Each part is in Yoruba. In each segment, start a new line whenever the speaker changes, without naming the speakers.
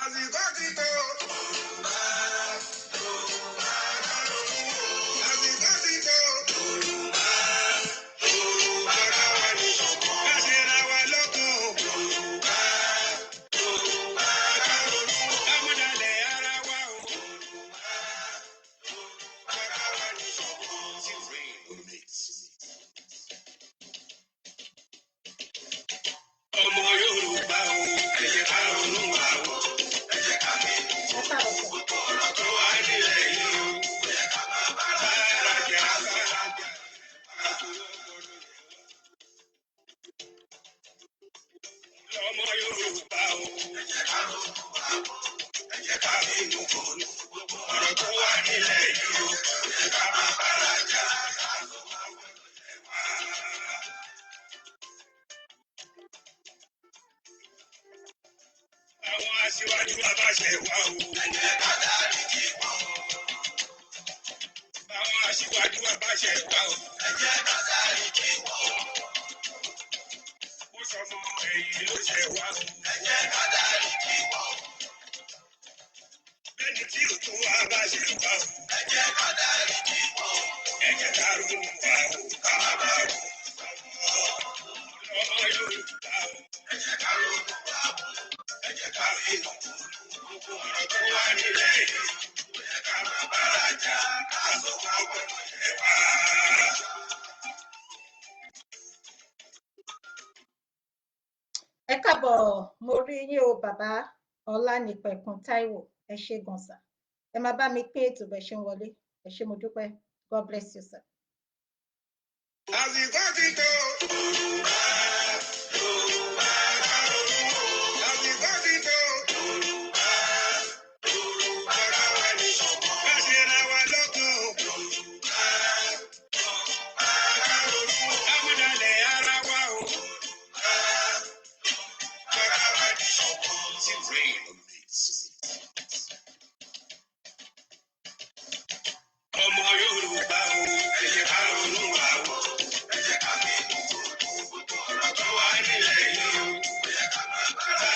Àsìkò ti tó. Àsìkò ti tó. Ara wa ní ṣọ̀kan. Ká ṣe ra wa lọ́kàn. Ká ronú. Ká má dalẹ̀ ara wa o. Ara wa ní ṣọ̀kan. Ọmọ Yorùbá o, ẹ jẹ́ ká ronú wa o. Ẹ jẹ́ ká fi
Ẹ káàbọ̀ sir.
gbogbo ọ̀rọ̀ tó wà nílẹ̀ yìí o. Ó yẹ ká máa bára jà, bára jà, ká fọwọ́ bọ́nu. Ọmọ Yorùbá o, ẹ jẹ́ ká ronú wa o. Ẹ jẹ́ ká fi gbogbo ọ̀rọ̀ tó wà nílẹ̀ yìí o. Ó yẹ ká máa bára jà, ká fọwọ́ bọ́nu. Àwọn aṣíwájú wa bá ṣe wá o. Ẹ jẹ́ ká dáríjì wọ́n. Àwọn aṣíwájú wa bá ṣe wá o. Ẹ jẹ́ ká dáríjì wọ́n. Ó sọmọ ẹ̀yìn ló ṣe wá o. Ẹ jẹ́ ká dáríjì wọ́n. Bẹ́ẹ̀ni tí ò tó wá bá ṣe wá o. Ẹ jẹ́ ká dáríjì wọ́n. Ẹ jẹ́ ká ronú wa o. Ká má bá rò. Ọmọ Yorùbá o. Ẹ jẹ́ ká ronú wa o. Ẹ jẹ́ ká ronú. Gbogbo ọ̀rọ̀ tó wà nílẹ̀ yìí. Ó yẹ ká máa bára jà. Ká sọ fún ọgbọ́n ẹ̀ wá.
Ẹ káàbọ̀, mo rí yín o, bàbá Ọlánìpẹ̀kun Táíwò. Ẹ ṣé gan sir. Ẹ máa bá mi pín ètò bẹ́ẹ̀ ṣe ń wọlé. Ẹ ṣé, mo dúpẹ́. God bless you, sir.
Àsìkò ti tó. Yorùbá, Yorùbá, ká ronú o. Àsìkò ti tó. Yorùbá, Yorùbá, ká wà ní ṣọ̀kan. Ká ṣe ra wa lọ́kàn o. Yorùbá, Yorùbá, ká ronú o. Ká má dalẹ̀ ara wa o. Yorùbá, Yorùbá, ká wà ní ṣọ̀kan. Ọmọ Yorùbá o, ẹ jẹ́ ká ronú wa o. Ẹ jẹ́ ká fi gbogbo ọ̀rọ̀ tó wà nílẹ̀ yìí o. Ó yẹ ká máa bára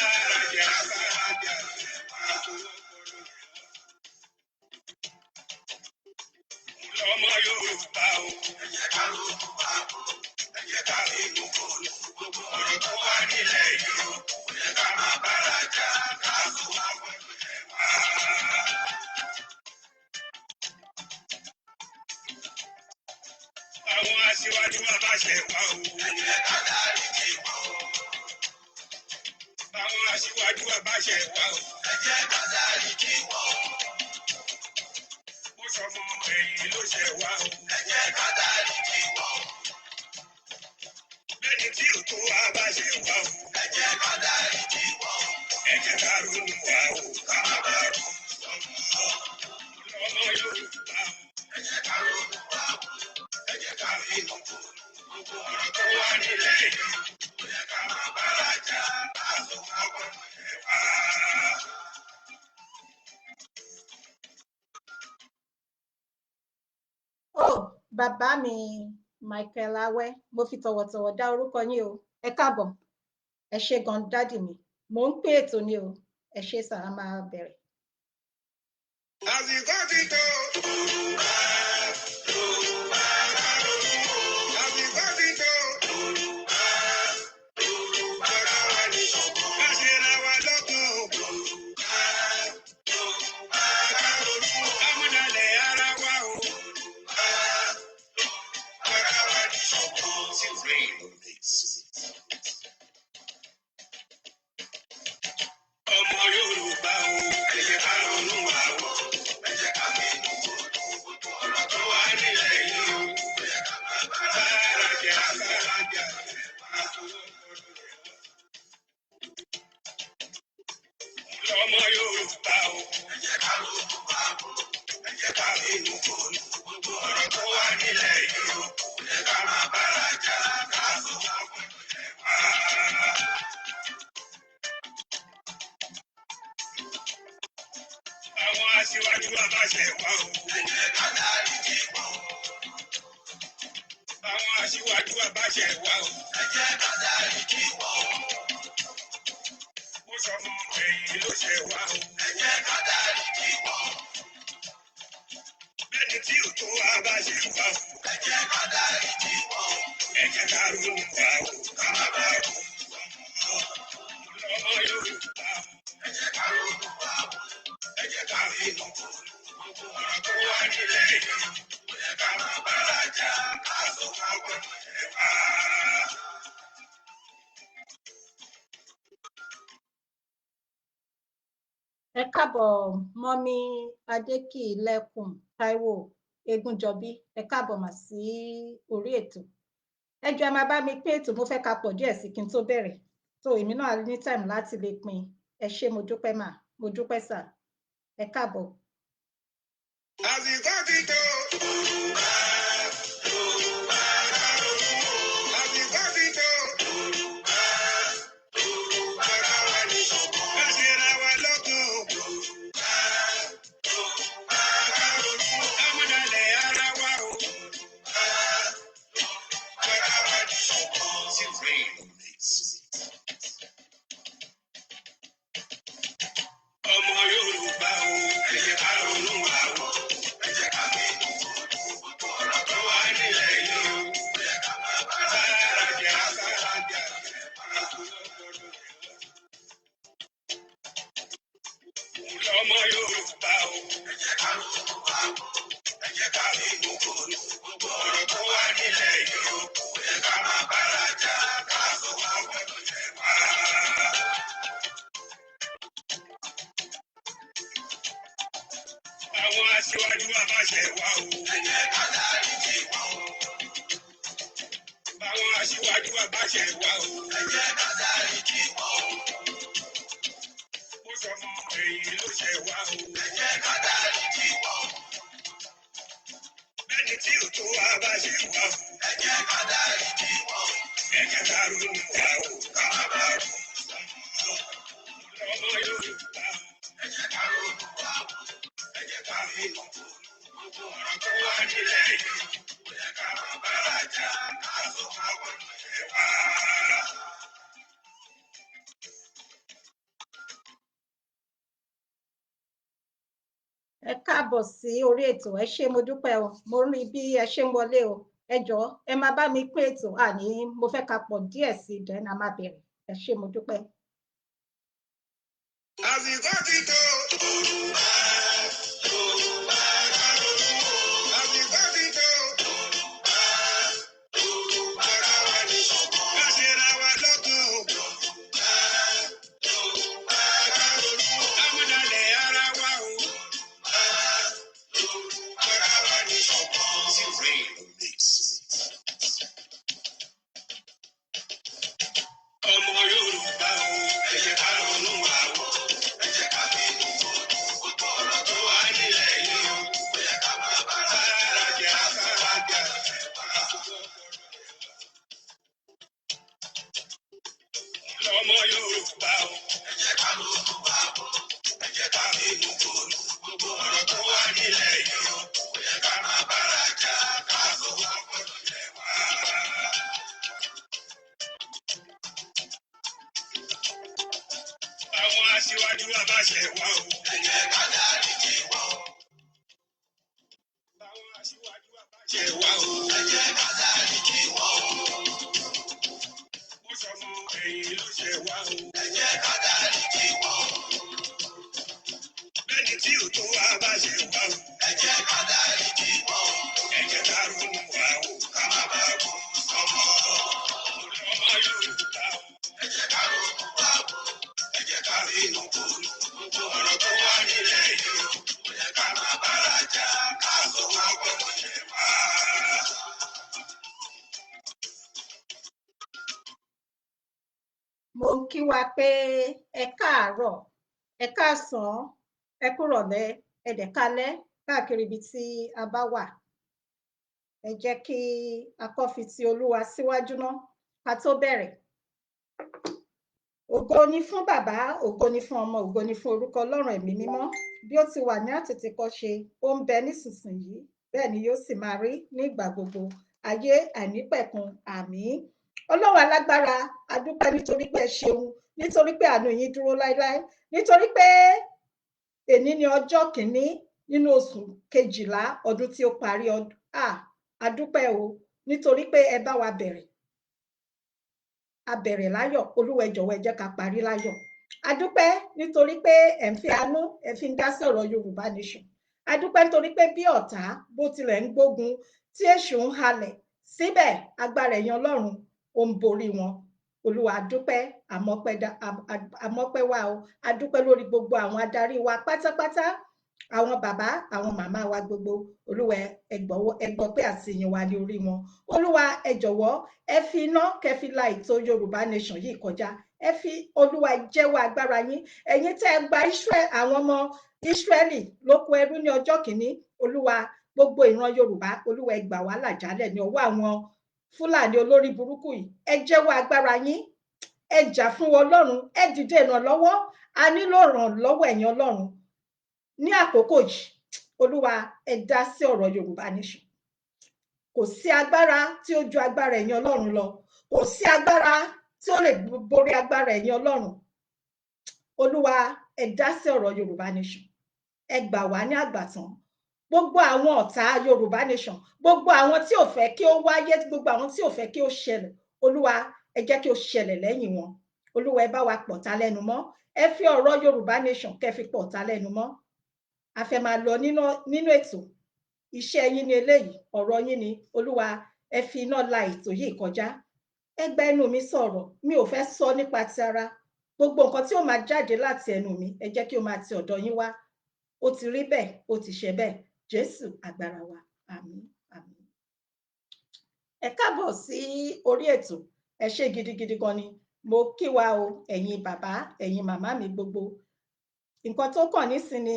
jà, bára jà, ká fọwọ́ bọ́nu. Ọmọ Yorùbá o, ẹ jẹ́ ká ronú wa o. Ẹ jẹ́ ká fi gbogbo ọ̀rọ̀ tó wà nílẹ̀ yìí o. Ó yẹ ká máa bára jà, ká fọwọ́ bọ́nu. Àwọn aṣíwájú wa bá ṣe wá o. Ẹ jẹ́ ká dáríjì wọ́n. Àwọn aṣíwájú wa bá ṣe wá o. Ẹ jẹ́ ká dáríjì wọ́n. Ó sọmọ ẹ̀yìn ló ṣe wá o. Ẹ jẹ́ ká dáríjì wọ́n. Bẹ́ẹ̀ni tí ò tó wá bá ṣe wá o. Ẹ jẹ́ ká dáríjì wọ́n. Ẹ jẹ́ ká ronú wa o. Ká má bá rò. Ọmọ Yorùbá o. Ẹ jẹ́ ká ronú wa o. Ẹ jẹ́ ká fi gbogbo ọ̀rọ̀ tó wà nílẹ̀ yìí. Ó yẹ ká máa bára jà, ká sọ fún ọgbọ́n ẹ̀ wá.
Oh, bàbá mi Michael Awẹ́, mo fi tọ̀wọ̀tọ̀wọ̀ dá orúkọ yín o. Ẹ káàbọ̀. Ẹ ṣé gan daddy mi. Mò ń pín ètò ni o. Ẹ ṣé sir, a máa bẹ̀rẹ̀.
Àsìkò ti tó. Yorùbá, Yorùbá, ká ronú o. Àsìkò ti tó. Yorùbá, Yorùbá, ká wà ní ṣọ̀kan. Ká ṣe ra wa lọ́kàn o. Yorùbá, Yorùbá, ká ronú o. Ká má dalẹ̀ ara wa o. Yorùbá, Yorùbá, ká wà ní ṣọ̀kan. Ọmọ Yorùbá o, ẹ jẹ́ ká ronú wa o. Ẹ jẹ́ ká fi gbogbo ọ̀rọ̀ tó wà nílẹ̀ yìí o. Ó yẹ ká máa bára Ká sowọ́pọ̀ lóye wá. Ọmọ Yorùbá o. Ẹ jẹ́ ká ronú wá o. Ẹ jẹ́ ká ronú kòlù. Gbogbo ọ̀rọ̀ tó wà nílẹ̀ yìí o. Ẹ jẹ́ ká máa bára jà. Ká sowọ́pọ̀ lóye wá. Àwọn aṣíwájú wa bá ṣe wá o. Ẹ jẹ́ ká dáríjì wọ́n. Àwọn aṣíwájú wa bá ṣe wá o. Ẹ jẹ́ ká dáríjì wọ́n. Ó sọmọ ẹ̀yìn ló ṣe wá o. Ẹ jẹ́ ká dáríjì wọ́n. Bẹ́ẹ̀ni tí ò tó wa bá ṣe wá o. Ẹ jẹ́ ká dáríjì wọ́n. Ẹ jẹ́ ká ronú wá o. Ká má bàa kú. Ọmọ Yorùbá o. Ẹ jẹ́ ká ronú wá o. Ẹ jẹ́ ká ronú kúrò. Gbogbo ọ̀rọ̀ tó wà nílẹ̀ yìí. Ó yẹ ká máa bára jà. Ká sowọ́pọ̀ lóye wá.
Ẹ káàbọ̀, mọ́mí Adékìlẹ́kùn Táíwò Egúnjọbí, ẹ káàbọ̀ mà sí orí ètò. Ẹ jọ̀ọ́, ẹ máa bá mi pín ètò, mo fẹ́ ká pọ̀ díẹ̀ sí kí n tó bẹ̀rẹ̀. So èmi náà ní time láti lè pín. Ẹ ṣé, mo dúpẹ́ mà, mo dúpẹ́ sà. Ẹ káàbọ̀.
Àsìkò ti tó. Yorùbá, Yorùbá, ká ronú o. Àsìkò ti tó. Yorùbá, Yorùbá, ká wà ní ṣọ̀kan. Ká ṣe ra wa lọ́kàn o. Yorùbá, Yorùbá, ká ronú o. Ká má dalẹ̀ ara wa o. Yorùbá, Yorùbá, ká wà ní ṣọ̀kan. Ọmọ Yorùbá o, ẹ jẹ́ ká ronú wa o. Ẹ jẹ́ ká fi gbogbo ọ̀rọ̀ tó wà nílẹ̀ yìí o. Ẹ jẹ́ ká máa bára jà, bára jà, ká sowọ́pọ̀ lóye wá. Ọmọ Yorùbá o, ẹ jẹ́ ká ronú wa o. Ẹ jẹ́ ká fi gbogbo ọ̀rọ̀ tó wà nílẹ̀ yìí o. Ẹ jẹ́ ká máa bára jà, ká sowọ́pọ̀ lóye wá. Àwọn aṣíwájú wa bá ṣe wá o. Ẹ jẹ́ ká dáríjì wọ́n. Àwọn aṣíwájú wa bá ṣe wá o. Ẹ jẹ́ ká dáríjì wọ́n. Ó sọmọ ẹ̀yìn ló ṣe wá o. Ẹ jẹ́ ká dáríjì wọ́n. Bẹ́ẹ̀ni tí ò tó wa bá ṣe wá o. Ẹ jẹ́ ká dáríjì wọ́n. Ẹ jẹ́ ká ronú wá o. Ká má bàa kú. Ọmọ Yorùbá o. Ẹ jẹ́ ká ronú wá o. Ẹ jẹ́ ká ronú gbogbo ọ̀rọ̀ tó wà nílẹ̀ yìí. Ó yẹ ká máa bára jà. Ká sowọ́pọ̀ lóye wá.
Ẹ káàbọ̀ sí orí ètò, ẹ ṣé, mo dúpẹ́ o. Mo rí bí ẹ ṣe ń wọlé o. Ẹ jọ̀ọ́, ẹ máa bá mi pín ètò, àní mo fẹ́ ká pọ̀ díẹ̀ sí i, then a máa bẹ̀rẹ̀. Ẹ ṣé, mo dúpẹ́.
Àsìkò ti tó. Yorùbá, Yorùbá, ká ronú o. Àsìkò ti tó. Yorùbá, Yorùbá, ká wà ní ṣọ̀kan. Ká ṣe ra wa lọ́kàn o. Yorùbá, Yorùbá, ká ronú o. Ká má dalẹ̀ ara wa o. Yorùbá, Yorùbá, ká wà ní ṣọ̀kan. Ọmọ Yorùbá o, ẹ jẹ́ ká ronú wa o. Ẹ jẹ́ ká fi gbogbo ọ̀rọ̀ tó wà nílẹ̀ yìí o. Ó yẹ ká máa bára jà, bára jà, ká sowọ́pọ̀ lóye wá. Ọmọ Yorùbá o, ẹ jẹ́ ká ronú wa o. Ẹ jẹ́ ká fi gbogbo ọ̀rọ̀ tó wà nílẹ̀ yìí o. Ó yẹ ká máa bára jà, ká sowọ́pọ̀ lóye wá. Àwọn aṣíwájú wa bá ṣe wá o. Ẹ jẹ́ ká dáríjì wọ́n. Àwọn aṣíwájú wa bá ṣe wá o. Ẹ jẹ́ ká dáríjì wọ́n. Ó sọmọ ẹ̀yìn ló ṣe wá o. Ẹ jẹ́ ká dáríjì wọ́n. Bẹ́ẹ̀ni tí ò tó wa bá ṣe wá o. Ẹ jẹ́ ká dáríjì wọ́n. Ẹ jẹ́ ká ronú wa o. Ká má bàa kú sọmọ. Ọmọ Yorùbá o. Ẹ jẹ́ ká ronú wa o. Ẹ jẹ́ ká ronú gbogbo ọ̀rọ̀ tó wà nílẹ̀ yìí o. Ó yẹ ká máa bára jà. Ká sowọ́pọ̀ lóye wá.
Mo ń kí wa pé ẹ káàárọ̀, ẹ káàsán, ẹ kúrọ̀lẹ́, ẹ dẹ̀ káalẹ́ káàkiri ibi tí a bá wà. Ẹ jẹ́ kí a kọ́ fi ti Olúwa síwájú ná ká tó bẹ̀rẹ̀. Ògo ni fún bàbá, ògo ni fún ọmọ, ògo ni fún orúkọ Ọlọ́run ẹ̀mí mímọ́. Bí ó ti wà ní àtètèkọ́ṣe, ó ń bẹ nísinsìnyí, bẹ́ẹ̀ ni yóò sì máa rí ní ìgbà gbogbo. Ayé àìnípẹ̀kun, àmín. Ọlọ́run alágbára, a dúpẹ́ nítorí pé ẹ ṣeun, nítorí pé àánú yín dúró láéláé, nítorí pé èní ni ọjọ́ kìíní nínú oṣù kejìlá ọdún tí ó parí ọdún. A dúpẹ́ o, nítorí pé ẹ bá wa bẹ̀rẹ̀. A bẹ̀rẹ̀ láyọ̀, Olúwa ẹ jọ̀wọ́ ẹ jẹ́ ká parí láyọ̀. A dúpẹ́ nítorí pé ẹ̀ ń fi àánú, ẹ fi ń dá sí ọ̀rọ̀ Yorùbá Nation. A dúpẹ́ nítorí pé bí ọ̀tá bó tilẹ̀ ń gbógun tí èṣù ń halẹ̀, síbẹ̀ agbára ẹ̀yin Ọlọ́run ó ń borí wọn. Olúwa a dúpẹ́, àmọ́pẹ́ wa o. A dúpẹ́ lórí gbogbo àwọn adarí wa pátápátá, àwọn bàbá, àwọn màmá wa gbogbo. Olúwa ẹ gbọ́ pé àtìyìn wa ní orí wọn. Olúwa ẹ jọ̀wọ́ ẹ fi iná kẹ́ fi la ètò Yorùbá Nation yìí kọjá. Ẹ fi Olúwa jẹ́wọ́ agbára yín. Ẹ̀yin tẹ́ ẹ gba Israel, àwọn ọmọ Ísírẹ́lì lóko ẹrú ní ọjọ́ kìíní. Olúwa, gbogbo ìran Yorùbá, Olúwa ẹ gbà wá là jálẹ̀ ní ọwọ́ àwọn Fúlàní olórí burúkú yìí. Ẹ jẹ́wọ́ agbára yín, ẹ jà fún Ọlọ́run, ẹ dìde ìrànlọ́wọ́. A nílò ìrànlọ́wọ́ ẹ̀yin Ọlọ́run ní àkókò yìí. Olúwa ẹ dá sí ọ̀rọ̀ Yorùbá Nation. Kò sí agbára tí ó ju agbára ẹ̀yin Ọlọ́run lọ. Kò sí agbára tí ó lè borí agbára ẹ̀yin Ọlọ́run. Olúwa ẹ dá sí ọ̀rọ̀ Yorùbá Nation. Ẹ gbà wá ní àgbàtàn. Gbogbo àwọn ọ̀tá Yorùbá Nation, gbogbo àwọn tí ò fẹ́ kí ó wáyé, gbogbo àwọn tí ò fẹ́ kí ó ṣẹlẹ̀, Olúwa ẹ jẹ́ kí ó ṣẹlẹ̀ lẹ́yìn wọn. Olúwa ẹ bá wa pọ̀tá lẹ́nu mọ́. Ẹ fi ọ̀rọ̀ Yorùbá Nation kẹ́ fi pọ̀tá lẹ́nu mọ́. A fẹ́ máa lọ nínú ètò. Iṣẹ́ yín ni eléyìí, ọ̀rọ̀ yín ni. Olúwa ẹ fi iná la ètò yìí kọjá. Ẹ gba ẹnu mi sọ̀rọ̀. Mi ò fẹ́ sọ nípa ti ara. Gbogbo nǹkan tí ó máa jáde láti ẹnu mi, ẹ jẹ́ kí ó máa ti ọ̀dọ̀ yín wá. Ó ti rí bẹ́ẹ̀, ó ti ṣe bẹ́ẹ̀. Jésù agbára wa. Àmín, àmín. Ẹ káàbọ̀ sí orí ètò. Ẹ ṣé gidigidi gan ni. Mo kí wa o, ẹ̀yin bàbá, ẹ̀yin màmá mi gbogbo. Nǹkan tó kàn nísìn ni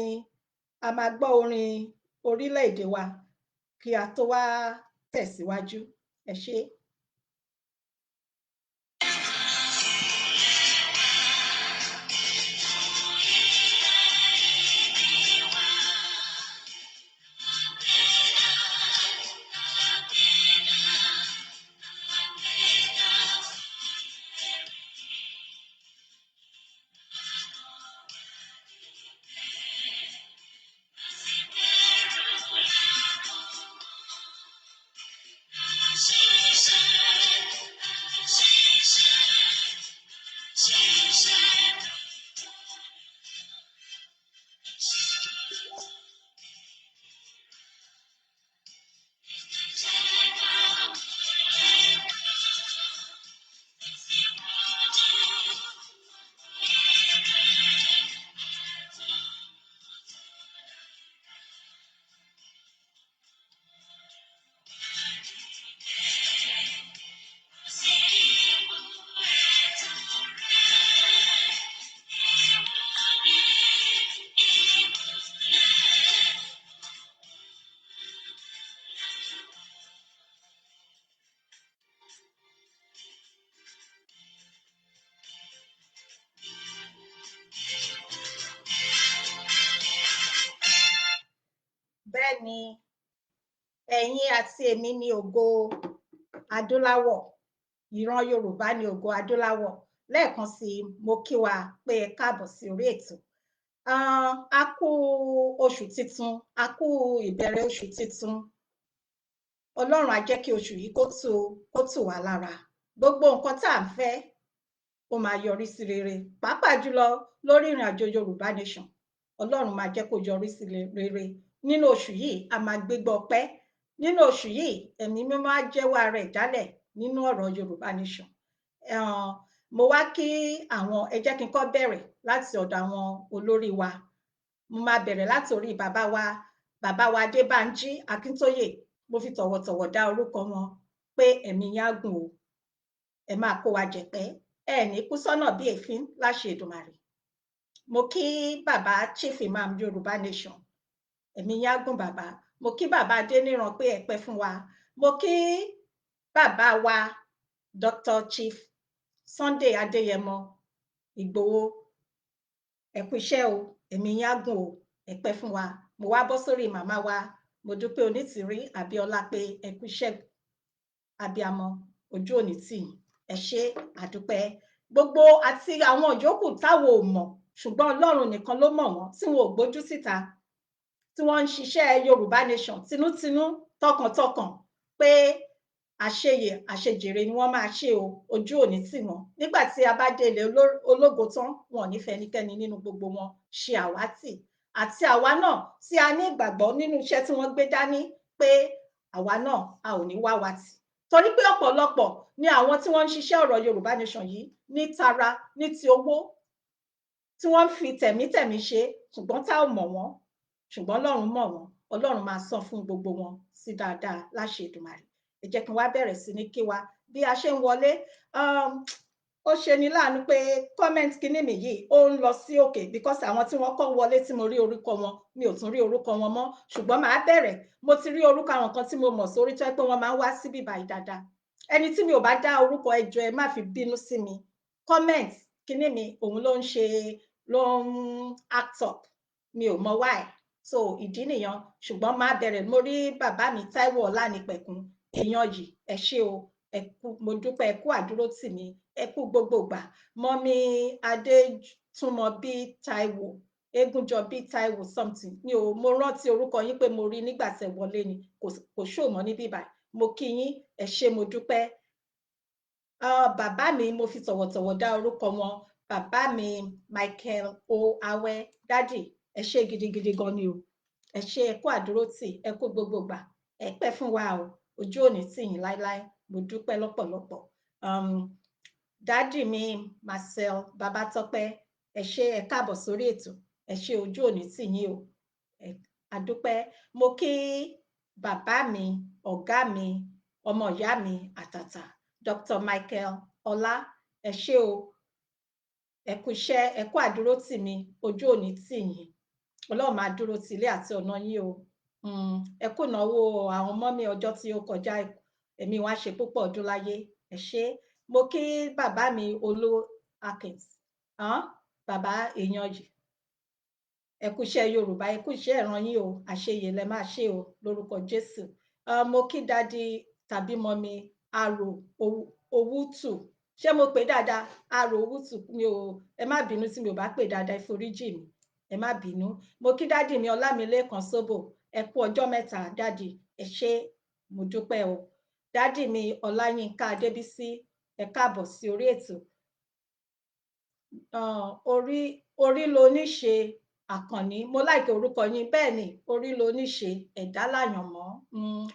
a máa gbọ́ orin orílẹ̀-èdè wa kí a tó wá tẹ̀síwájú. Ẹ ṣé. Bẹ́ẹ̀ ni, ẹ̀yin àti èmi ni ògo adúláwọ̀. Ìran Yorùbá ni ògo adúláwọ̀. Lẹ́ẹ̀kan sí i, mo kí wa pé ẹ káàbọ̀ sí orí ètò. A kú oṣù titun, a kú ìbẹ̀rẹ̀ oṣù titun. Ọlọ́run á jẹ́ kí oṣù yìí kó tù wá lára. Gbogbo nǹkan tá à ń fẹ́, ó máa yọrí sí rere, pàápàá jùlọ lórí ìrìn àjò Yorùbá Nation. Ọlọ́run máa jẹ́ kó yọrí sí rere. Nínú oṣù yìí, a máa gbégbá ọpẹ́. Nínú oṣù yìí, ẹ̀mí mímọ́ á jẹ́wọ́ ara ẹ̀ jálẹ̀ nínú ọ̀rọ̀ Yorùbá Nation. Mo wá kí àwọn, ẹ jẹ́ kí n kọ́ bẹ̀rẹ̀ láti ọ̀dọ̀ àwọn olórí wa. Mo máa bẹ̀rẹ̀ láti orí bàbá wa, bàbá wa Adébánjí Akíntóyè. Mo fi tọ̀wọ̀tọ̀wọ̀ dá orúkọ wọn pé ẹ̀mí yín á gùn o, ẹ máa kó wa jẹ̀pẹ́. Ẹ ní kú sọ́nà bí èéfín láṣẹ Èdùmàrè. Mo kí bàbá Chief Imam Yorùbá Nation, ẹ̀mí yín á gùn bàbá. Mo kí bàbá Adéníran pé ẹ pẹ́ fún wa. Mo kí bàbá wa Dr. Chief Sunday Adéyẹmọ Ìgbòho, ẹ kú iṣẹ́ o, ẹ̀mí yín á gùn o, ẹ pẹ́ fún wa. Mo wá bọ́ sórí màmá wa Modúpẹ́ Onítìrí Abíọ́lá pé ẹ kú iṣẹ́ abiyamọ, ojú òní tì yín, ẹ ṣé àdúpẹ́. Gbogbo àti àwọn yòókù táwọn ò mọ̀, ṣùgbọ́n Ọlọ́run nìkan ló mọ̀ wọ́n, tí wọn ò gbójú síta, tí wọ́n ń ṣiṣẹ́ Yorùbá Nation tinútinú tọkàntọkàn pé àṣeyè àṣejèrè ni wọ́n máa ṣe o, ojú òní tì wọ́n. Nígbà tí a bá dé ilé ológo tán, wọn ò ní fẹ́ ẹnikẹ́ni nínú gbogbo wọn ṣe àwátì. Àti àwa náà tí a ní ìgbàgbọ́ nínú iṣẹ́ tí wọ́n gbé dání pé àwa náà a ò ní wá wa tì. Torí pé ọ̀pọ̀lọpọ̀ ni àwọn tí wọ́n ń ṣiṣẹ́ ọ̀rọ̀ Yorùbá Nation yìí ní tara, ní ti owó, tí wọ́n ń fi tẹ̀mítẹ̀mí ṣe, ṣùgbọ́n tá ò mọ̀ wọ́n, ṣùgbọ́n Ọlọ́run mọ̀ wọ́n. Ọlọ́run máa san fún gbogbo wọn sí dáadáa láṣẹ Èdùmàrè. Ẹ jẹ́ kí n wá bẹ̀rẹ̀ sí ní kí wa bí a ṣe ń wọlé. Ó ṣe ni láàánú pé comment kinní mi yìí ó ń lọ sí òkè, because àwọn tí wọ́n kọ́ wọlé tí mo rí orúkọ wọn, mi ò tún rí orúkọ wọn mọ́. Ṣùgbọ́n màá bẹ̀rẹ̀. Mo ti rí orúkọ àwọn kan tí mo mọ̀ sórí tó yẹ pé wọ́n máa ń wá síbí báyìí dáadáa. Ẹni tí mi ò bá dá orúkọ, ẹ jọ̀ọ́ ẹ má fi bínú sí mi. Comment kinní mi òun ló ń ṣe, ló ń act up, mi ò mọ why. So ìdí nìyẹn. Ṣùgbọ́n máa bẹ̀rẹ̀. Mo rí bàbá mi Táíwò Ọlánìpẹ̀kun, èèyàn yìí, ẹ ṣé o, ẹ kú, mo dúpẹ́, ẹ kú àdúró tì mí, ẹ kú gbogbo ìgbà. Mọ́mí Adétúnmọ̀bí Táíwò, Egúnjọbí Táíwò something, mi ò, mo rántí orúkọ yín pé mo rí nígbà tẹ́ wọlé ni, kò ṣó mọ́ níbí báyìí. Mo kí yín, ẹ ṣé, mo dúpẹ́. Bàbá mi, mo fi tọ̀wọ̀tọ̀wọ̀ dá orúkọ wọn, bàbá mi Michael O. Awẹ́, dádì ẹ ṣé gidigidi gan ni o, ẹ ṣé, ẹ kú àdúró tì, ẹ kú gbogbo ìgbà, ẹ pẹ́ fún wa o, ojú òní tì yín láéláé, mo dúpẹ́ lọ́pọ̀lọpọ̀. Dádì mi Marcel Babátọ́pẹ́, ẹ ṣé, ẹ káàbọ̀ sórí ètò, ẹ ṣé, ojú òní tì yín o, àdúpẹ́. Mo kí bàbá mi, ọ̀gá mi, ọmọ ìyá mi àtàtà Dr. Michael Ọlá, ẹ ṣé o, ẹ kú iṣẹ́, ẹ kú àdúró tì mí, ojú òní tì yín, Ọlọ́run máa dúró tì ilé àti ọ̀nà yín o. Ẹ kú ìnáwó àwọn ọmọ mi ọjọ́ tí ó kọjá, ẹ̀mí wọn á ṣe púpọ̀ ọdún láyé, ẹ ṣé. Mo kí bàbá mi Olú Akins, bàbá èèyàn yìí, ẹ kú iṣẹ́ Yorùbá, ẹ kú iṣẹ́ ìran yín o, àṣeyè lẹ máa ṣe o lórúkọ Jésù. Mo kí dádì tàbí mọ́mi Arò Owútù, ṣé mo pè dáadáa? Arò Owútù, mi ò, ẹ má bínú tí mi ò bá pè dáadáa, ẹ foríjì mi, ẹ má bínú. Mo kí dádì mi Ọlámilékan Sóbò, ẹ kú ọjọ́ mẹ́ta dádì, ẹ ṣé, mo dúpẹ́ o. Dádì mi Ọláyínká Adébísí, ẹ káàbọ̀ sí orí ètò. Orí lo ní ṣe Àkànní, mo láìkè orúkọ yín, bẹ́ẹ̀ ni, orí lo ní ṣe ẹ̀dá láyànmọ́,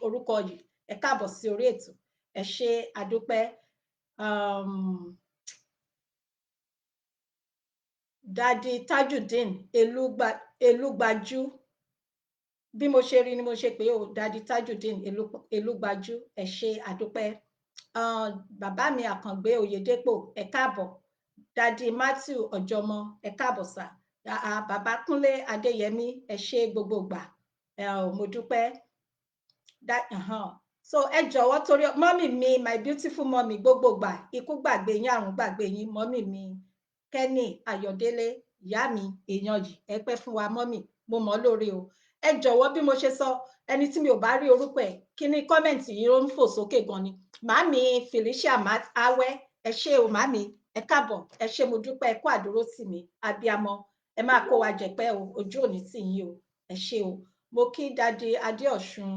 orúkọ yìí, ẹ káàbọ̀ sí orí ètò, ẹ ṣé àdúpẹ́. Dádì Tajudeen Elúgbajú, bí mo ṣe rí ni mo ṣe pé o, Dádì Tajudeen Elúgbajú, ẹ ṣé àdúpẹ́. Bàbá mi Àkàngbé Oyèdépò, ẹ káàbọ̀. Dádì Matthew Ọ̀jọ̀mọ, ẹ káàbọ̀ sà. Bàbá Kúnlé Adéyẹmí, ẹ ṣé gbogbo ìgbà, mo dúpẹ́. So ẹ jọ̀wọ́, torí mọ́mì mi, my beautiful mọ́mì, gbogbo ìgbà, ikú gbàgbé yín, àrùn gbàgbé yín, mọ́mì mi Kenny Ayọ̀délé, ìyá mi èèyàn yìí, ẹ pẹ́ fún wa mọ́mì, mo mọ̀ lórí o. Ẹ jọ̀wọ́, bí mo ṣe sọ, ẹni tí mi ò bá rí orúkọ ẹ̀, kíní kọ́mẹ̀ntì yìí ó ń fò sókè gan ni. Màámi Felicia Awẹ́, ẹ ṣé o màámi, ẹ káàbọ̀, ẹ ṣé, mo dúpẹ́, ẹ kú àdúró tì mí, abiyamọ, ẹ máa kó wa jẹ̀pẹ́ o, ojú òní tì yín o, ẹ ṣé o. Mo kí Dádì Adéọ̀sùn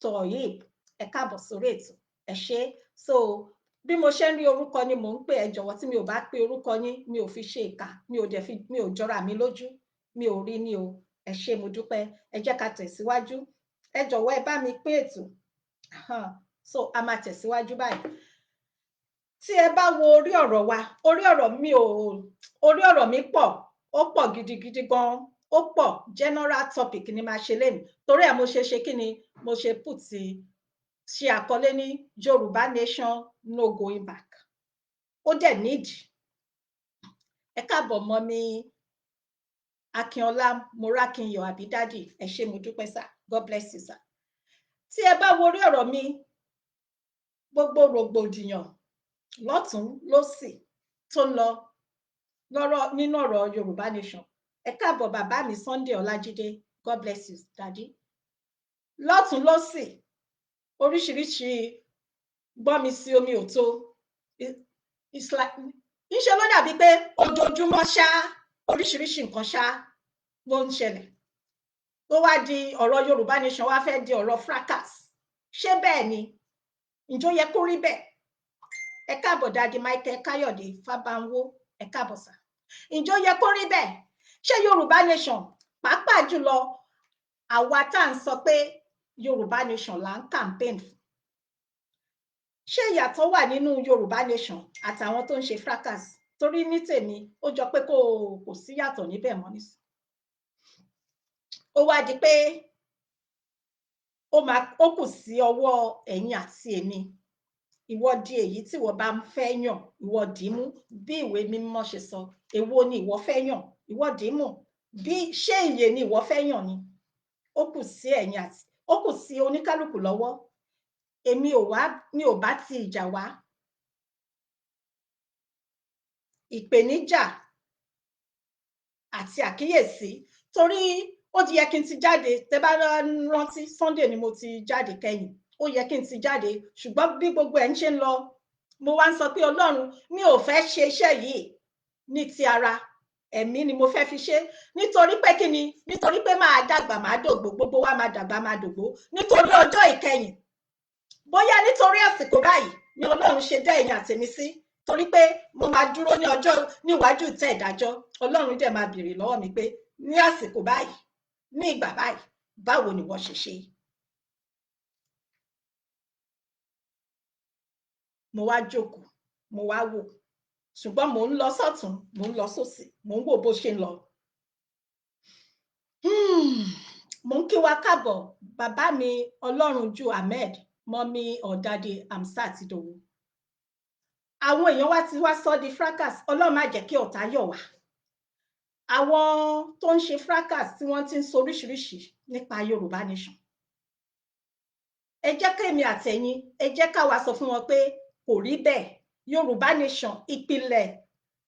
Toyib, ẹ káàbọ̀ sórí ètò, ẹ ṣé. So bí mo ṣe ń rí orúkọ ni mò ń pè, ẹ jọ̀wọ́ tí mi ò bá pe orúkọ yín, mi ò fi ṣe ìkà, mi ò dẹ̀ fi, mi ò jọra mi lójú, mi ò rí ni o, ẹ ṣé, mo dúpẹ́. Ẹ jẹ́ ká tẹ̀síwájú, ẹ jọ̀wọ́ ẹ bá mi pín ètò. So a máa tẹ̀síwájú báyìí. Tí ẹ bá wo orí ọ̀rọ̀ wa, orí ọ̀rọ̀ mi ò, orí ọ̀rọ̀ mi pọ̀, ó pọ̀ gidigidi gan, ó pọ̀. General topic ni màá ṣe lénìí, torí ẹ̀ mo ṣe ṣe kí ni mo ṣe put ṣe àkọlé ní Yorùbá Nation no going back. Ó dẹ̀ nídìí. Ẹ káàbọ̀ mummy Akínọlá Morákinyọ̀ àbí daddy, ẹ ṣé, mo dúpẹ́ sir. God bless you, sir. Tí ẹ bá wo orí ọ̀rọ̀ mi, gbogbo rògbòdìyàn lọ́tún lósì tó ń lọ lọ́rọ̀ nínú ọ̀rọ̀ Yorùbá Nation. Ẹ káàbọ̀, bàbá mi Sunday Ọlájídé. God bless you, daddy. Lọ́tún lósì, oríṣiríṣi gbọ́n mi sí omi ò tó. It's like ńṣe ló dàbí pé ojoojúmọ́ ṣá, oríṣiríṣi nǹkan ṣá ló ń ṣẹlẹ̀. Ó wá di ọ̀rọ̀ Yorùbá Nation, wá fẹ́ di ọ̀rọ̀ fracas. Ṣé bẹ́ẹ̀ ni? Ǹjọ́ yẹ kó rí bẹ́ẹ̀? Ẹ káàbọ̀, daddy Michael Káyọ̀dé Fábánwó, ẹ káàbọ̀ sir. Ǹjọ́ yẹ kó rí bẹ́ẹ̀? Ṣé Yorùbá Nation, pàápàá jùlọ àwa tá à ń sọ pé Yorùbá Nation là ń campaign fún, ṣé ìyàtọ̀ wà nínú Yorùbá Nation àtàwọn tó ń ṣe fracas? Torí ní tèmi, ó jọ pé kò sí yàtọ̀ níbẹ̀ mọ́ nísìn. Ó wá di pé ó máa ó kù sí ọwọ́ ẹ̀yin àti èmi. Ìwọ di èyí tí ìwọ bá ń fẹ́ yàn, ìwọ dì í mú. Bí ìwé mímọ́ ṣe sọ, èwo ni ìwọ fẹ́ yàn? Ìwọ dì í mú. Bí ṣé ìyè ni ìwọ fẹ́ yàn ni? Ó kù sí ẹ̀yin àti ó kù sí oníkálukú lọ́wọ́. Èmi ò wá, mi ò bá ti ìjà wá. Ìpèníjà àti àkíyèsí, torí ó ti yẹ kí n ti jáde. Tẹ́ bá rántí, Sunday ni mo ti jáde kẹ́yìn. Ó yẹ kí n ti jáde, ṣùgbọ́n bí gbogbo ẹ̀ ń ṣe ń lọ, mo wá ń sọ pé, Ọlọ́run, mi ò fẹ́ ṣe iṣẹ́ yìí ní ti ara, ẹ̀mí ni mo fẹ́ fi ṣe. Nítorí pé kí ni? Nítorí pé máa dàgbà, máa dògbò, gbogbo wa máa dàgbà, máa dògbò, nítorí ọjọ́ ìkẹyìn. Bóyá nítorí àsìkò báyìí ni Ọlọ́run ṣe dá ẹ̀yin àtèmi sí, torí pé mo máa dúró ní ọjọ́ níwájú ìtẹ́ ìdájọ́. Ọlọ́run dẹ̀ máa béèrè lọ́wọ́ mi pé ní àsìkò báyìí, ní ìgbà báyìí, báwo ni wọ́n ṣe ṣe? Mo wá jókòó, mo wá wò, ṣùgbọ́n mò ń lọ sọ́tún, mò ń lọ sósì, mò ń wò bó ṣe ń lọ. Mò ń kí wa káàbọ̀, bàbá mi Ọlọ́runjú Ahmed, mummy ọ̀dàdì Hamsat Ìdòwú. Àwọn èèyàn wá ti wá sọ di fracas. Ọlọ́run má jẹ́ kí ọ̀tá yọ̀ wá. Àwọn tó ń ṣe fracas, tí wọ́n ti ń sọ oríṣiríṣi nípa Yorùbá Nation, ẹ jẹ́ kémi àtẹ̀yin, ẹ jẹ́ káwa sọ fún wọn pé kò rí bẹ́ẹ̀. Yorùbá Nation, ìpìlẹ̀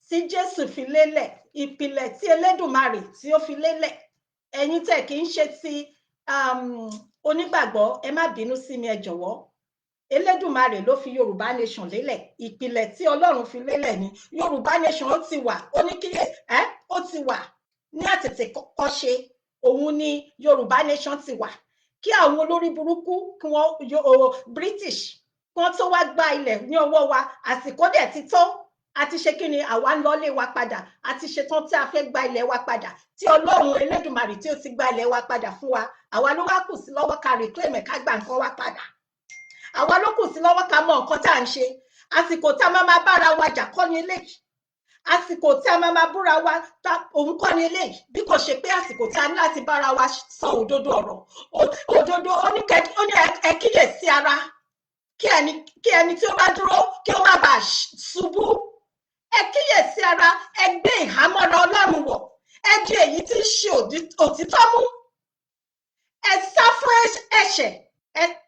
tí Jésù fi lélẹ̀, ìpìlẹ̀ tí Elédùmarè tí ó fi lélẹ̀. Ẹ̀yin tẹ́ kì í ṣe ti onígbàgbọ́, ẹ má bínú sí mi, ẹ jọ̀wọ́. Elédùmarè ló fi Yorùbá Nation lélẹ̀. Ìpìlẹ̀ tí Ọlọ́run fi lélẹ̀ ni Yorùbá Nation. Ó ti wà, ó ní kí ẹ ó ti wà ní àtètè kọ́ṣe, òun ni Yorùbá Nation ti wà kí àwọn olórí burúkú, kí wọ́n British, kí wọ́n tó wá gba ilẹ̀ ní ọwọ́ wa. Àsìkò dẹ̀ ti tó. Àti ṣe kí ni? Àwa ń lọlé wa padà. Àti ṣetán tí a fẹ́ gba ilẹ̀ wa padà, tí Ọlọ́run Elédùmarè tí ó ti gba ilẹ̀ wa padà fún wa. Àwa ló wá kù sí lọ́wọ́ ká reclaim ẹ̀, ká gba nǹkan wa padà. Àwa ló kù sí lọ́wọ́ ká mọ nǹkan tá à ń ṣe. Àsìkò tá a máa máa bára wa jà kọ́ ni eléyìí. Àsìkò tí a máa máa búra wa òun kọ́ ni eléyìí, bí kò ṣe pé àsìkò tí a ní láti bára wa sọ òdodo ọ̀rọ̀. Òdodo ó ní ẹ kíyèsí ara, kí ẹni tí ó bá dúró kí ó má bàa ṣubú. Ẹ kíyèsí ara, ẹ gbé ìhámọ́ra Ọlọ́run wọ̀, ẹ di èyí tí ń ṣe òtítọ́ mú, ẹ sá fún ẹ̀ṣẹ̀,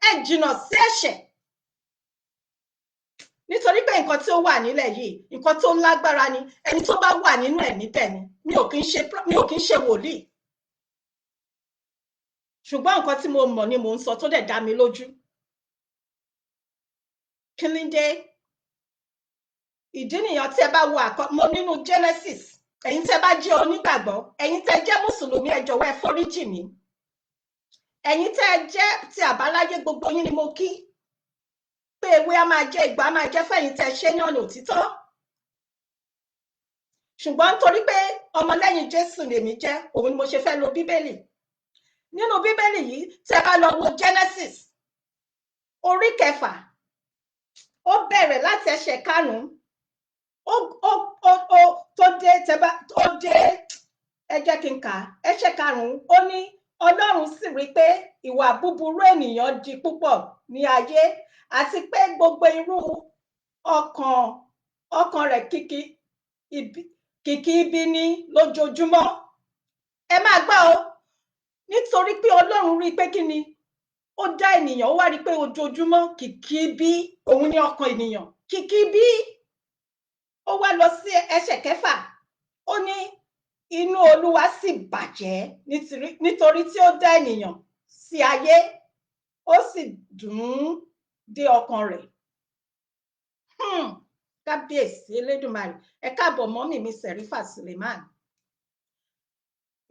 ẹ jìnnà sí ẹ̀ṣẹ̀. Nítorí pé nǹkan tí ó wà nílẹ̀ yìí, nǹkan tó lágbára ni. Ẹni tó bá wà nínú ẹ̀mí bẹ́ẹ̀ ni. Mi ò kí ń ṣe wòlíì, ṣùgbọ́n nǹkan tí mo mọ̀ ni mò ń sọ, tó dẹ̀ dá mi lójú. Kí ni dé? Ìdí nìyẹn tí ẹ bá wo àkọ mo nínú Genesis. Ẹ̀yin tẹ́ bá jẹ́ onígbàgbọ́, ẹ̀yin tẹ́ jẹ́ mùsùlùmí, ẹ jọ̀wọ́, ẹ foríjì mí. Ẹ̀yin tẹ́ jẹ́ ti àbáláyé, gbogbo yín ni mo kí pé ewé á máa jẹ́, ìgbà á máa jẹ́ fẹ̀yìn tẹ́ ṣe ní ọ̀nà òtítọ́. Ṣùgbọ́n nítorí pé ọmọlẹ́yìn Jésù lèmi jẹ́, òun ni mo ṣe fẹ́ lo Bíbélì. Nínú Bíbélì yìí, tẹ́ bá lọ wo Genesis orí 6, ó bẹ̀rẹ̀ láti ẹsẹ̀ 5, ó tó dé, tẹ́ bá ó dé, ẹ jẹ́ kí n kà á. Ẹsẹ̀ 5, ó ní, Ọlọ́run sì rí pé ìwà búburú ènìyàn di púpọ̀ ní ayé, àti pé gbogbo irú ọkàn Ọkàn rẹ̀ kìkì ibi ní lójoojúmọ́. Ẹ máa gbọ́ o, nítorí pé Ọlọ́run rí i pé kí ni ó dá ènìyàn, ó wá rí i pé ojoojúmọ́ kìkì ibi òun ní ọkàn ènìyàn, kìkì ibi. Ó wá lọ sí ẹsẹ̀ kẹfà, ó ní inú Olúwa sì bàjẹ́ nítorí tí ó dá ènìyàn sí ayé, ó sì dùn ún dé ọkàn rẹ̀. Kábíyèsí Elédùmarè. Ẹ káàbọ̀ mọ́mì mi Sẹ̀rífà Suleiman.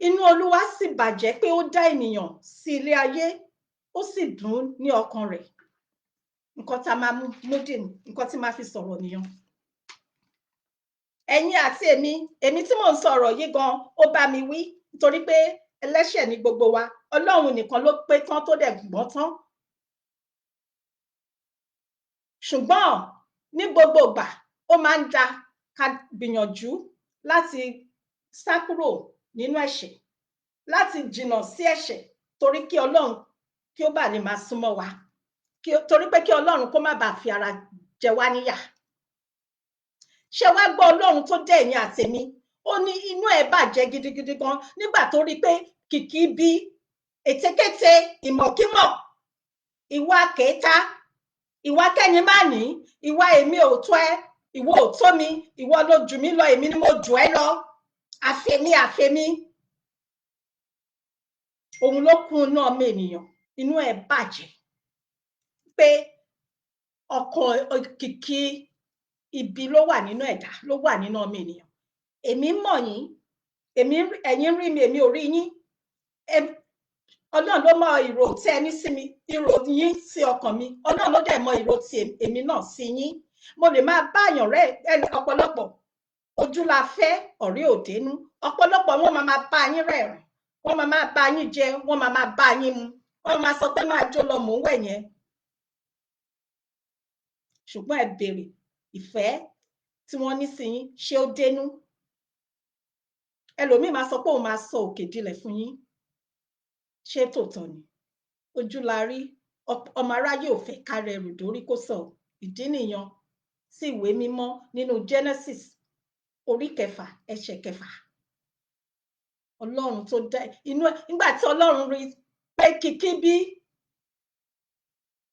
Inú Olúwa sì bàjẹ́ pé ó dá ènìyàn sí ilé ayé, ó sì dùn ún ní ọkàn rẹ̀. Nǹkan tá a máa mú dì, nǹkan tí máa fi sọ̀rọ̀ nìyẹn. Ẹ̀yin àti èmi, èmi tí mò ń sọ̀rọ̀ yìí gan, ó bá mi wí, nítorí pé ẹlẹ́ṣẹ̀ ni gbogbo wa. Ọlọ́run nìkan ló pé tán tó dẹ̀ gbọ́n tán. Ṣùgbọ́n ní gbogbo ìgbà, ó máa ń da ká gbìyànjú láti sá kúrò nínú ẹ̀ṣẹ̀, láti jìnnà sí ẹ̀ṣẹ̀, torí kí Ọlọ́run kí ó bá lè máa súnmọ́ wa, torí pé kí Ọlọ́run kó má bàa fi ara jẹ wá níyà. Ṣé wá gbọ́, Ọlọ́run tó dá ẹ̀yin àtèmi, ó ní inú ẹ̀ bàjẹ́ gidigidi gan nígbà tó rí pé kìkì bí ètekéte, ìmọ̀kímọ̀, ìwà kẹta, ìwà kẹ́ni má ní, ìwà èmi ò tó ẹ, ìwọ ò tó mi, ìwọ ló jù mí lọ, èmi ni mo jù ẹ́ lọ, àfẹ̀mí àfẹ̀mí, òun ló kún inú ọmọ ènìyàn. Inú ẹ̀ bàjẹ́ pé ọkàn kìkì ibi ló wà nínú ẹ̀dá, ló wà nínú ọmọ ènìyàn. Èmi mọ̀ yín, èmi ẹ̀yin rí mi, èmi ò rí yín. Ọlọ́run ló mọ ìrò tí ẹ ní sí mi, ìrò yín sí ọkàn mi. Ọlọ́run ló dẹ̀ mọ ìrò tí èmi náà sí yín. Mo lè máa bá àyàn rẹ ọ̀pọ̀lọpọ̀ ojú la fẹ́ ọ̀rẹ́ òdenu. Ọ̀pọ̀lọpọ̀ wọn máa máa bá yín rẹ́rìn, wọ́n máa máa bá yín jẹ, wọ́n máa máa bá yín mu, wọ́n máa sọ pé máa jó lọ, mò ń wẹ̀ yẹn. Ṣùgbọ́n ẹ béèrè, ìfẹ́ tí wọ́n ní sí yín, ṣé ó dénú? Ẹlòmíì máa sọ pé òun máa sọ òkè dilẹ̀ fún yín. Ṣé tòótọ́ ni? Ojú la rí, ọmọ aráyé ò fẹ́ ká rẹrù dórí kó sọ. Ìdí nìyẹn sí ìwé mímọ́ nínú Genesis orí kẹfà ẹsẹ̀ kẹfà. Ọlọ́run tó dá inú ẹ̀, nígbà tí Ọlọ́run rí pé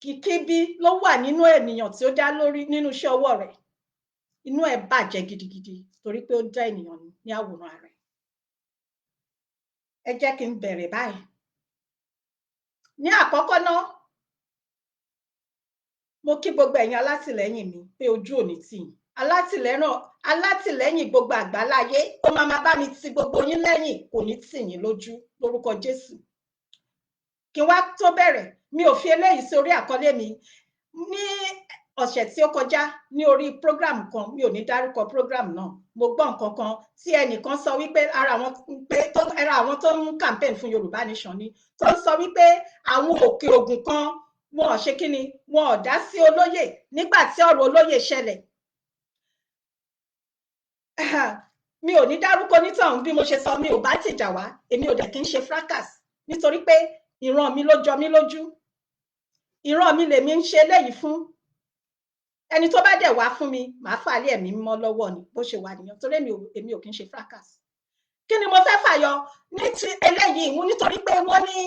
kìkì bí ló wà nínú ènìyàn tí ó dá lórí nínú iṣẹ́ ọwọ́ rẹ̀, inú ẹ̀ bàjẹ́ gidigidi torí pé ó dá ènìyàn ní àwòrán rẹ̀. Ẹ jẹ́ kí n bẹ̀rẹ̀ báyìí. Ní àkọ́kọ́ náà, mo kí gbogbo ẹ̀yin alátìlẹ́yìn mi pé ojú ò ní tì yín. Alátìlẹ́yìn gbogbo àgbáláyé ó máa máa bá mi ti gbogbo yín lẹ́yìn, kò ní tì yín lójú lórúkọ Jésù. Kí n wá tó bẹ̀rẹ̀, mi ò fi eléyìí sí orí àkọlé mi. Ní ọ̀sẹ̀ tí ó kọjá ní orí program kan, mi ò ní dárúkọ program náà, mo gbọ́ nǹkan kan tí ẹnìkan sọ wípé ara àwọn pé tó ara àwọn tó ń campaign fún Yorùbá Nation ni, tó ń sọ wípé àwọn Òkè Ògùn kan, wọn ò ṣe kíni, wọn ò dá sí olóyè nígbà tí ọ̀rọ̀ olóyè ṣẹlẹ̀. Mi ò ní dárúkọ nítọ̀hún. Bí mo ṣe sọ, mi ò bá tìjà wá, èmi ò dẹ̀ kí ń ṣe fracas, nítorí pé ìran mi ló jọ mí lójú. Ìran mi lèmi ń ṣe eléyìí fún. Ẹni tó bá dẹ̀ wá fún mi, màá fà lé ẹ̀mí mímọ́ lọ́wọ́ ni. Bó ṣe wà nìyẹn, torí èmi ò kí ń ṣe fracas. Kí ni mo fẹ́ fàyọ ní ti eléyìí? Mú nítorí pé wọ́n ní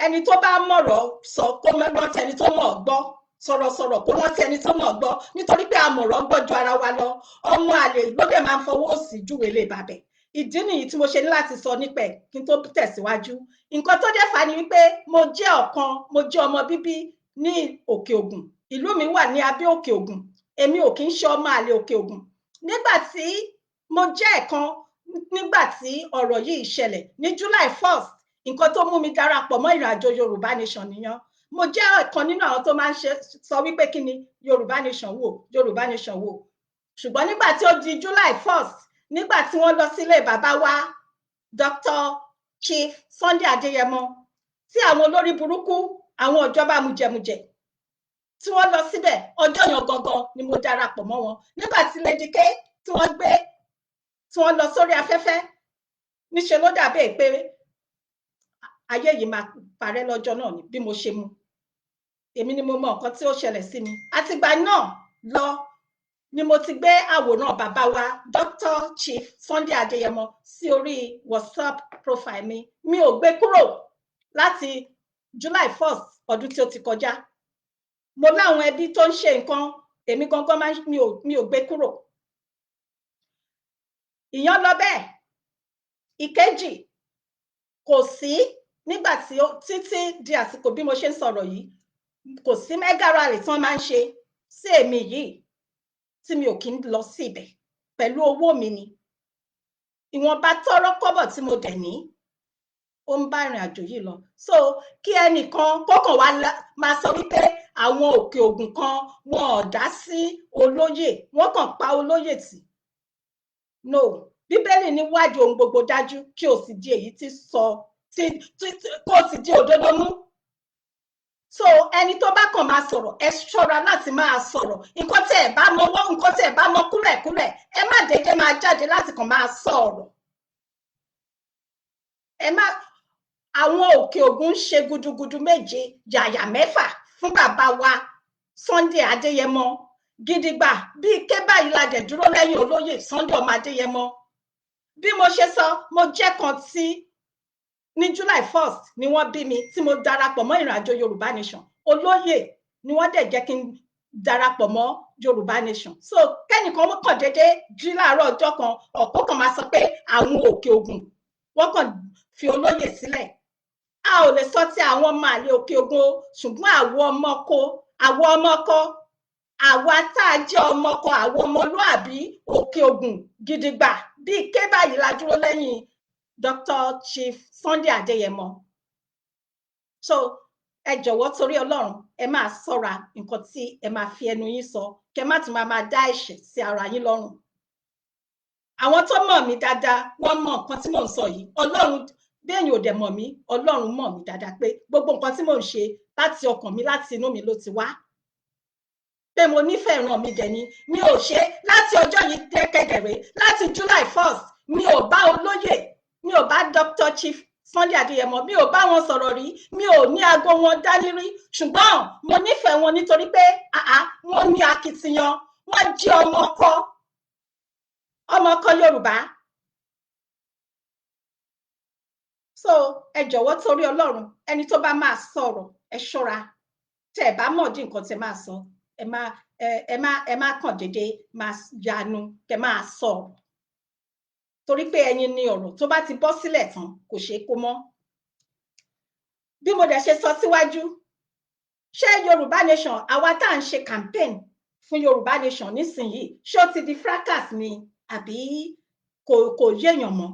ẹni tó bá mọ̀rọ̀ sọ kó rántí ẹni tó mọ̀ gbọ́, sọ̀rọ̀sọ̀rọ̀ kó rántí ẹni tó mọ̀ gbọ́, nítorí pé amọ̀rọ̀ gbọ́ ju ara wa lọ. Ọmọ àlè ló dẹ̀ máa ń fọwọ́ òsì júwèé lè bàbẹ̀. Ìdí nìyí tí mo ṣe ní láti sọ nípa ẹ̀ kí n tó tẹ̀síwájú. Nǹkan tó dẹ̀ fà ni wípé mo jẹ́ ọ̀kan, mo jẹ́ ọmọ bíbí ní Òkè Ògùn. Ìlú mi wà ní abẹ́ Òkè Ògùn. Èmi ò kí ń ṣe ọmọ àlè Òkè Ògùn. Nígbà tí mo jẹ́ ẹ̀kan, nígbà tí ọ̀rọ̀ yìí ṣẹlẹ̀ ní July 1st, nǹkan tó mú mi darapọ̀ mọ́ ìrìnàjò Yorùbá Nation nìyẹn. Mo jẹ́ ọ̀kan nínú àwọn tó máa ń ṣe sọ wípé kí ni Yorùbá Nation wò, Yorùbá Nation wò. Ṣùgbọ́n nígbà tí ó di July 1st, nígbà tí wọ́n lọ sílé bàbá wa Dr. Chief Sunday Adéyẹmọ, tí àwọn olórí burúkú, àwọn ìjọba mùjẹmùjẹ, tí wọ́n lọ síbẹ̀, ọjọ́ yẹn gangan ni mo darapọ̀ mọ́ wọn. Nígbà tí Lady K tí wọ́n gbé, tí wọ́n lọ sórí afẹ́fẹ́, níṣẹ́ ló dàbí pé ayé yìí máa parẹ́ lọ́jọ́ náà ni. Bí mo ṣe mu, èmi ni mo mọ nǹkan tí ó ṣẹlẹ̀ sí mi. Àtìgbà náà lọ ni mo ti gbé àwòrán bàbá wa Dr. Chief Sunday Adéyẹmọ sí orí WhatsApp profile mi. Mi ò gbé kúrò láti July 1st ọdún tí ó ti kọjá. Mo láwọn ẹbí tó ń ṣe nǹkan, èmi gangan máa mi ò gbé kúrò. Ìyẹn lọ bẹ́ẹ̀. Ìkejì, kò sí nígbà tí ó títí di àsìkò bí mo ṣe ń sọ̀rọ̀ yìí, kò sí mega rally tí wọ́n máa ń ṣe sí èmi yìí tí mi ò kí ń lọ sí ibẹ̀ pẹ̀lú owó mi ni. Ìwọ̀nba tọ́rọ́ kọ́bọ̀ tí mo dẹ̀ ní, ó ń bá ìrìn àjò yìí lọ. So kí ẹnìkan kókàn wá máa sọ wípé àwọn Òkè Ògùn kan wọn ò dá sí olóyè, wọ́n kàn pa olóyè tì. No, Bíbélì ní wádìí ohun gbogbo dájú kí o sì di èyí tí sọ tí kó o sì di òdodo mú. So ẹni tó bá kàn máa sọ̀rọ̀, ẹ ṣọ́ra láti máa sọ̀rọ̀. Nǹkan tẹ́ ẹ bá mọ wọ́n, nǹkan tẹ́ ẹ bá mọ kúlẹ̀kúlẹ̀, ẹ má dédé máa jáde láti kàn máa sọ̀rọ̀. Ẹ má. Àwọn Òkè Ògùn ń ṣe gudugudu méje yàyà mẹ́fà fún bàbá wa Sunday Adéyẹmọ. Gidigba bíi ké báyìí la dẹ̀ dúró lẹ́yìn olóyè Sunday ọmọ Adéyẹmọ. Bí mo ṣe sọ, mo jẹ́ kan tí ní July 1st ni wọ́n bí mi tí mo darapọ̀ mọ́ ìrìn àjò Yorùbá Nation. Olóyè ni wọ́n dẹ̀ jẹ́ kí n darapọ̀ mọ́ Yorùbá Nation. So kẹ́nìkan kàn déédéé jí láàárọ̀ ọjọ́ kan, ọ̀pọ̀ kan máa sọ pé àwọn Òkè Ògùn wọ́n kàn fi olóyè sílẹ̀. A ò lè sọ ti àwọn ọmọ àlè Òkè Ògùn o, ṣùgbọ́n àwọn ọmọ ọkọ, àwọn ọmọ ọkọ, àwa tá a jẹ́ ọmọ ọkọ, àwọn ọmọlúàbí Òkè Ògùn, gidigba bíi ké báyìí la dúró lẹ́yìn Dr. Chief Sunday Adéyẹmọ. So ẹ jọ̀wọ́, torí Ọlọ́run, ẹ máa ṣọ́ra nǹkan tí ẹ máa fi ẹnu yín sọ, kẹ má tún máa dá ẹ̀ṣẹ̀ sí ara yín lọ́rùn. Àwọn tó mọ̀ mí dáadáa, wọ́n mọ̀ nǹkan tí mò ń sọ yìí. Ọlọ́run, bí èèyàn ò dẹ̀ mọ̀ mí, Ọlọ́run mọ̀ mí dáadáa pé gbogbo nǹkan tí mò ń ṣe, láti ọkàn mi, láti inú mi ló ti wá, pé mo nífẹ̀ẹ́ ìran mi dẹ̀ ni. Mi ò ṣe láti ọjọ́ yìí dẹ́kẹ̀dẹ̀rẹ́, láti July 1st, mi ò bá olóyè, mi ò bá Dr. Chief Sunday Adéyẹmọ, mi ò bá wọn sọ̀rọ̀ rí, mi ò ní aago wọn dání rí, ṣùgbọ́n mo nífẹ̀ẹ́ wọn nítorí pé àá wọ́n ní akitiyan, wọ́n jẹ́ ọmọ ọkọ, ọmọ ọkọ Yorùbá. So ẹ jọ̀wọ́, torí Ọlọ́run, ẹni tó bá máa sọ̀rọ̀, ẹ ṣọ́ra. Tẹ́ ẹ bá mọ̀ dín nǹkan tẹ́ máa sọ, ẹ má kàn déédéé máa yanu kẹ́ máa sọ̀rọ̀, torí pé ẹyin ni ọ̀rọ̀ tó bá ti bọ́ sílẹ̀ tán, kò ṣeé kó mọ́. Bí mo dẹ̀ ṣe sọ síwájú, ṣé Yorùbá Nation, àwa tá à ń ṣe campaign fún Yorùbá Nation nísìnyìí, ṣé ó ti di fracas ni àbí kò yéèyàn mọ́?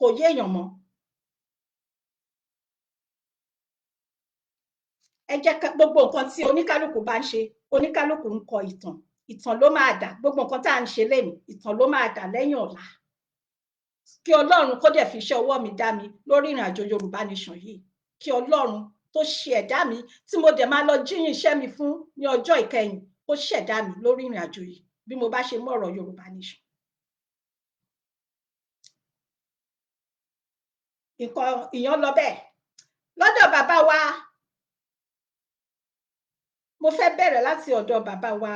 Kò yéèyàn mọ́. Ẹ jẹ́ ká gbogbo nǹkan tí oníkálukú bá ń ṣe, oníkálukú ń kọ ìtàn, ìtàn ló máa dà. Gbogbo nǹkan tá à ń ṣe lẹ́nu, ìtàn ló máa dà lẹ́yìn ọ̀la. Kí Ọlọ́run kó dẹ̀ fi iṣẹ́ ọwọ́ mi dá mi lórí ìrìn àjò Yorùbá Nation yìí. Kí Ọlọ́run tó ṣe ẹ̀dá mi tí mo dẹ̀ máa lọ jíyìn iṣẹ́ mi fún ní ọjọ́ ìkẹyìn, kó ṣẹ̀dá mi lórí ìrìn àjò yìí bí mo bá ṣe mú ọ̀rọ̀ Yorùbá Nation. Nǹkan ìyẹn lọ bẹ́ẹ̀. Lọ́dọ̀ bàbá wa, mo fẹ́ bẹ̀rẹ̀ láti ọ̀dọ̀ bàbá wa,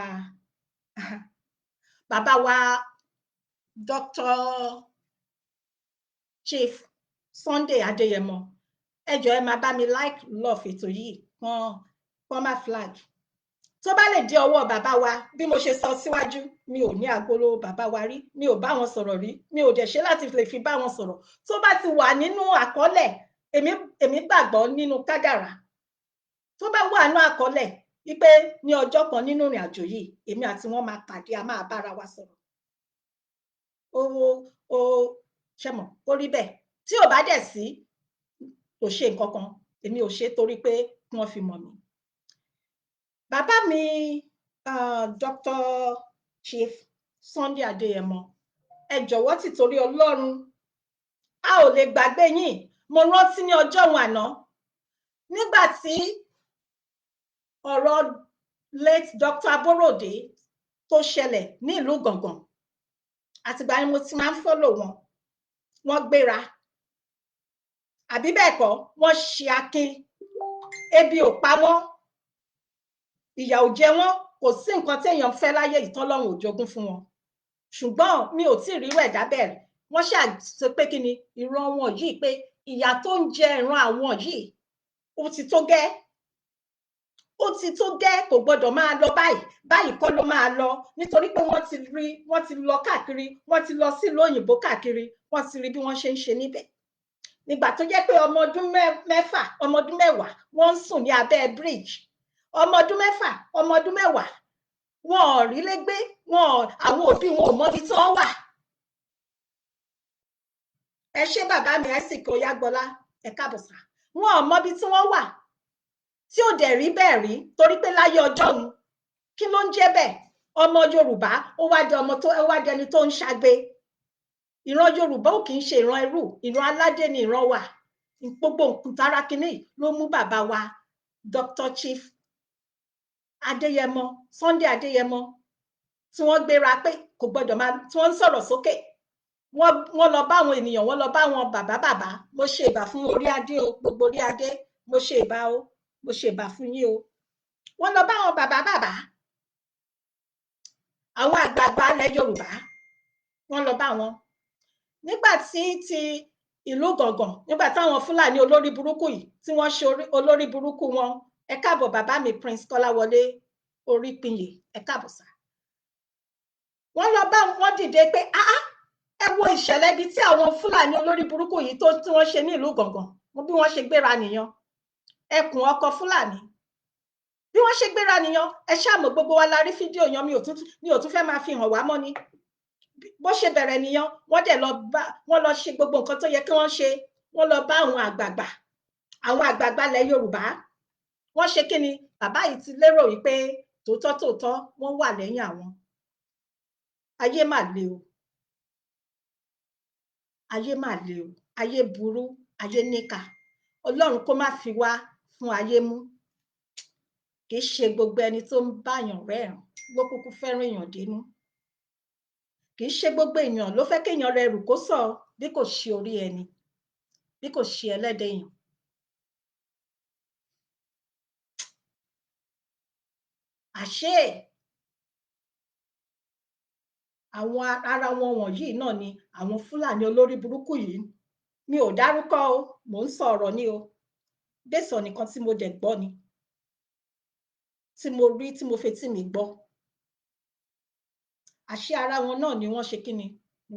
bàbá wa Dr. Chief Sunday Adéyẹmọ. Ẹ jọ̀ọ́, ẹ máa bá mi like love ètò yìí kàn má flag. Tó bá lè dé ọwọ́ bàbá wa, bí mo ṣe sọ síwájú, mi ò ní agolo bàbá wa rí, mi ò bá wọn sọ̀rọ̀ rí, mi ò dẹ̀ ṣe láti lè fi bá wọn sọ̀rọ̀. Tó bá ti wà nínú àkọọ́lẹ̀, èmi gbàgbọ́ nínú kádàrá. Tó bá wà nínú àkọọ́lẹ̀ wípé ní ọjọ́ kan nínú ìrìn àjò yìí, èmi àti wọn máa pàdé, a máa bára wa sọ̀rọ̀, ó ṣe mọ̀ kó rí bẹ́ẹ̀. Tí ò bá dẹ̀ sí, kò ṣe nǹkan kan, èmi ò ṣe torí pé kí wọ́n fi mọ̀ mí. Bàbá mi, Dr. Chief Sunday Adéyẹmọ, ẹ jọ̀wọ́, tìtorí Ọlọ́run, a ò lè gbàgbé yín. Mo rántí ní ọjọ́ òun àná nígbà tí ọ̀rọ̀ late Dr. Aborode tó ṣẹlẹ̀ ní ìlú Ìgàngàn, àtìgbà ni mo ti máa ń follow wọn. Wọ́n gbéra, àbí bẹ́ẹ̀ kọ́, wọ́n ṣe akin, ebi ò pa wọ́n, ìyà ò jẹ wọ́n, kò Kò sí nǹkan téèyàn fẹ́ láyé ìtọ́lọ́run ò jogún fún wọn, ṣùgbọ́n mi ò tí ì rírú ẹ̀dá bẹ́ẹ̀. Wọ́n ṣàṣe pé kí ni ìran wọn yìí, pé ìyà tó ń jẹ ìran àwọn yìí ó ti tó gẹ́, ó ti tó gẹ́, kò gbọdọ̀ máa lọ báyìí, báyìí kọ́ ló máa lọ. Nítorí pé wọ́n ti rí, wọ́n ti lọ káàkiri, wọ́n ti lọ sílùú òyìnbó káàkiri, wọ́n ti rí bí wọ́n ṣe ń ṣe níbẹ̀. Nígbà tó jẹ́ pé ọmọ ọdún 6, ọmọ ọdún 10 wọ́n ń sùn ní abẹ́ bridge, ọmọ ọdún 6, ọmọ ọdún 10 wọn ò rí lé gbé, wọn àwọn òbí wọn ò mọbi tí wọ́n wà. Ẹ ṣé bàbá mi Isaac Oyágbọ́lá, ẹ káàbọ̀ sá. Wọn ò mọbi tí wọ́n wà, tí ò dẹ̀ rí bẹ́ẹ̀ rí, torí pé láyé ọjọ́ òun kí ló ń jẹ́ bẹ́ẹ̀? Ọmọ Yorùbá ó wá di ọmọ tó, ó wá di ẹni tó ń ṣagbe. Ìran Yorùbá ò kì í ṣe ìran ẹrú, ìran aládé ni ìran wa. Gbogbo nǹkan kínní ló mú bàbá wa Dr. Chief Adéyẹmọ, Sunday Adéyẹmọ, tí wọ́n gbéra pé kò gbọdọ̀ máa, tí wọ́n ń sọ̀rọ̀ sókè. Wọ́n lọ bá àwọn ènìyàn, wọ́n lọ bá àwọn bàbá bàbá. Mo ṣe ìbà fún orí adé o, gbogbo orí adé, mo ṣe ìbà o, mo ṣe ìbà fún yín o. Wọ́n lọ bá àwọn bàbá bàbá, àwọn àgbààgbà ilẹ̀ Yorùbá, wọ́n lọ bá wọn. Nígbà tí ti ìlú Gàngàn, nígbà táwọn Fúlàní olórí burúkú yìí tí wọ́n ṣe olórí burúkú wọn. Ẹ káàbọ̀ bàbá mi Prince Kọ́láwọlé Orípinyè, ẹ káàbọ̀ sá. Wọ́n lọ bá wọn dìde pé áá, ẹ wo ìṣẹ̀lẹ̀ ibi tí àwọn Fúlàní olórí burúkú yìí tó tí wọ́n ṣe ní ìlú Gàngàn, bí wọ́n ṣe gbéra nìyẹn. Ẹkùn ọkọ̀ Fúlàní bí wọ́n ṣe gbéra nìyẹn. Ẹ ṣáà mọ̀ gbogbo wa la rí fídíò yan, mi ò tún fẹ́ máa fi hàn wá mọ́ ni. Bó ṣe bẹ̀rẹ̀ nìyẹn, wọ́n dẹ̀ lọ bá wọ́n lọ ṣe gbogbo nǹkan tó yẹ kí wọ́n ṣe. Wọ́n lọ bá àwọn àgbààgbà, àwọn àgbààgbà ilẹ̀ Yorùbá. Wọ́n ṣe kí ni bàbá yìí ti lérò wípé tòótọ́ tòótọ́ wọ́n wà lẹ́yìn àwọn. Ayé mà le o, ayé mà le o, ayé burú, ayé níkà. Ọlọ́run kó má fi wá fún ayé mú. Kì í ṣe gbogbo ẹni tó ń báyàn rẹ́rìn ló kúkú fẹ́ràn èèyàn dénú. Kì í ṣe gbogbo èèyàn ló fẹ́ kéèyàn rẹrù kó sọ, bí kò ṣe orí ẹni, bí kò ṣe ẹlẹ́dẹ̀ èèyàn. Àṣé àwọn ara wọn wọ̀nyí náà ni àwọn Fúlàní olórí burúkú yìí. Mi ò dárúkọ o, mò ń sọ ọ̀rọ̀ ni o. Bẹ́sọ̀ nìkan tí mo dẹ̀ gbọ́ ni, tí mo rí, tí mo fetí mi gbọ́. Àṣé ara wọn náà ni wọ́n ṣe kí ni,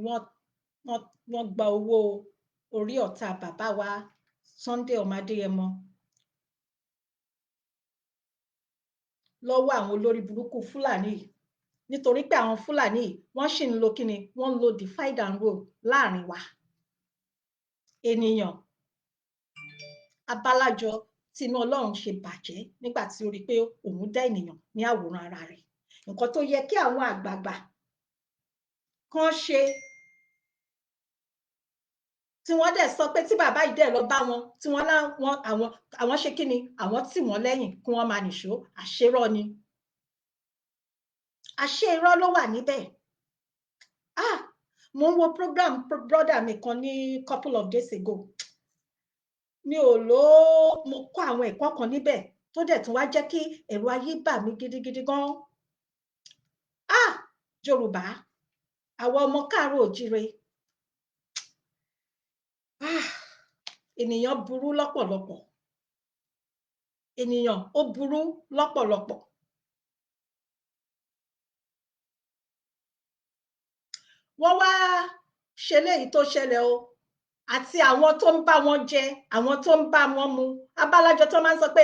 wọ́n gba owó orí ọ̀tá bàbá wa Sunday ọmọ Adéyẹmọ lọ́wọ́ àwọn olórí burúkú Fúlàní yìí. Nítorí pé àwọn Fúlàní yìí wọ́n sì ń lo kí ni, wọ́n ń lo divide and rule láàrin wa ènìyàn. Abálájọ tí inú Ọlọ́run ṣe bàjẹ́ nígbà tí ó rí i pé òun dá ènìyàn ní àwòrán ara rẹ̀. Nǹkan tó yẹ kí àwọn àgbààgbà kan ṣe, tí wọ́n dẹ̀ sọ pé tí bàbá yìí dẹ̀ lọ bá wọn, tí wọ́n láwọn àwọn ṣe kí ni, àwọn tì wọ́n lẹ́yìn kí wọ́n máa nìṣó. Àṣerọ́ ni, àṣé irọ́ ló wà níbẹ̀. Ah, mo ń wo program brother mi kan ní couple of days ago. Mi ò lò ó, mo kọ́ àwọn ẹ̀kọ́ kan níbẹ̀ tó dẹ̀ tún wá jẹ́ kí ẹ̀rù ayé bà mí gidigidi gan. Ah, Yorùbá, àwọn ọmọ káàárọ̀ òjíire. Ah, ènìyàn burú lọ́pọ̀lọpọ̀, ènìyàn ó burú lọ́pọ̀lọpọ̀. Wọ́n wá ṣe léyìí tó ṣẹlẹ̀ o, àti àwọn tó ń bá wọn jẹ, àwọn tó ń bá wọn mu. Abálájọ tó máa ń sọ pé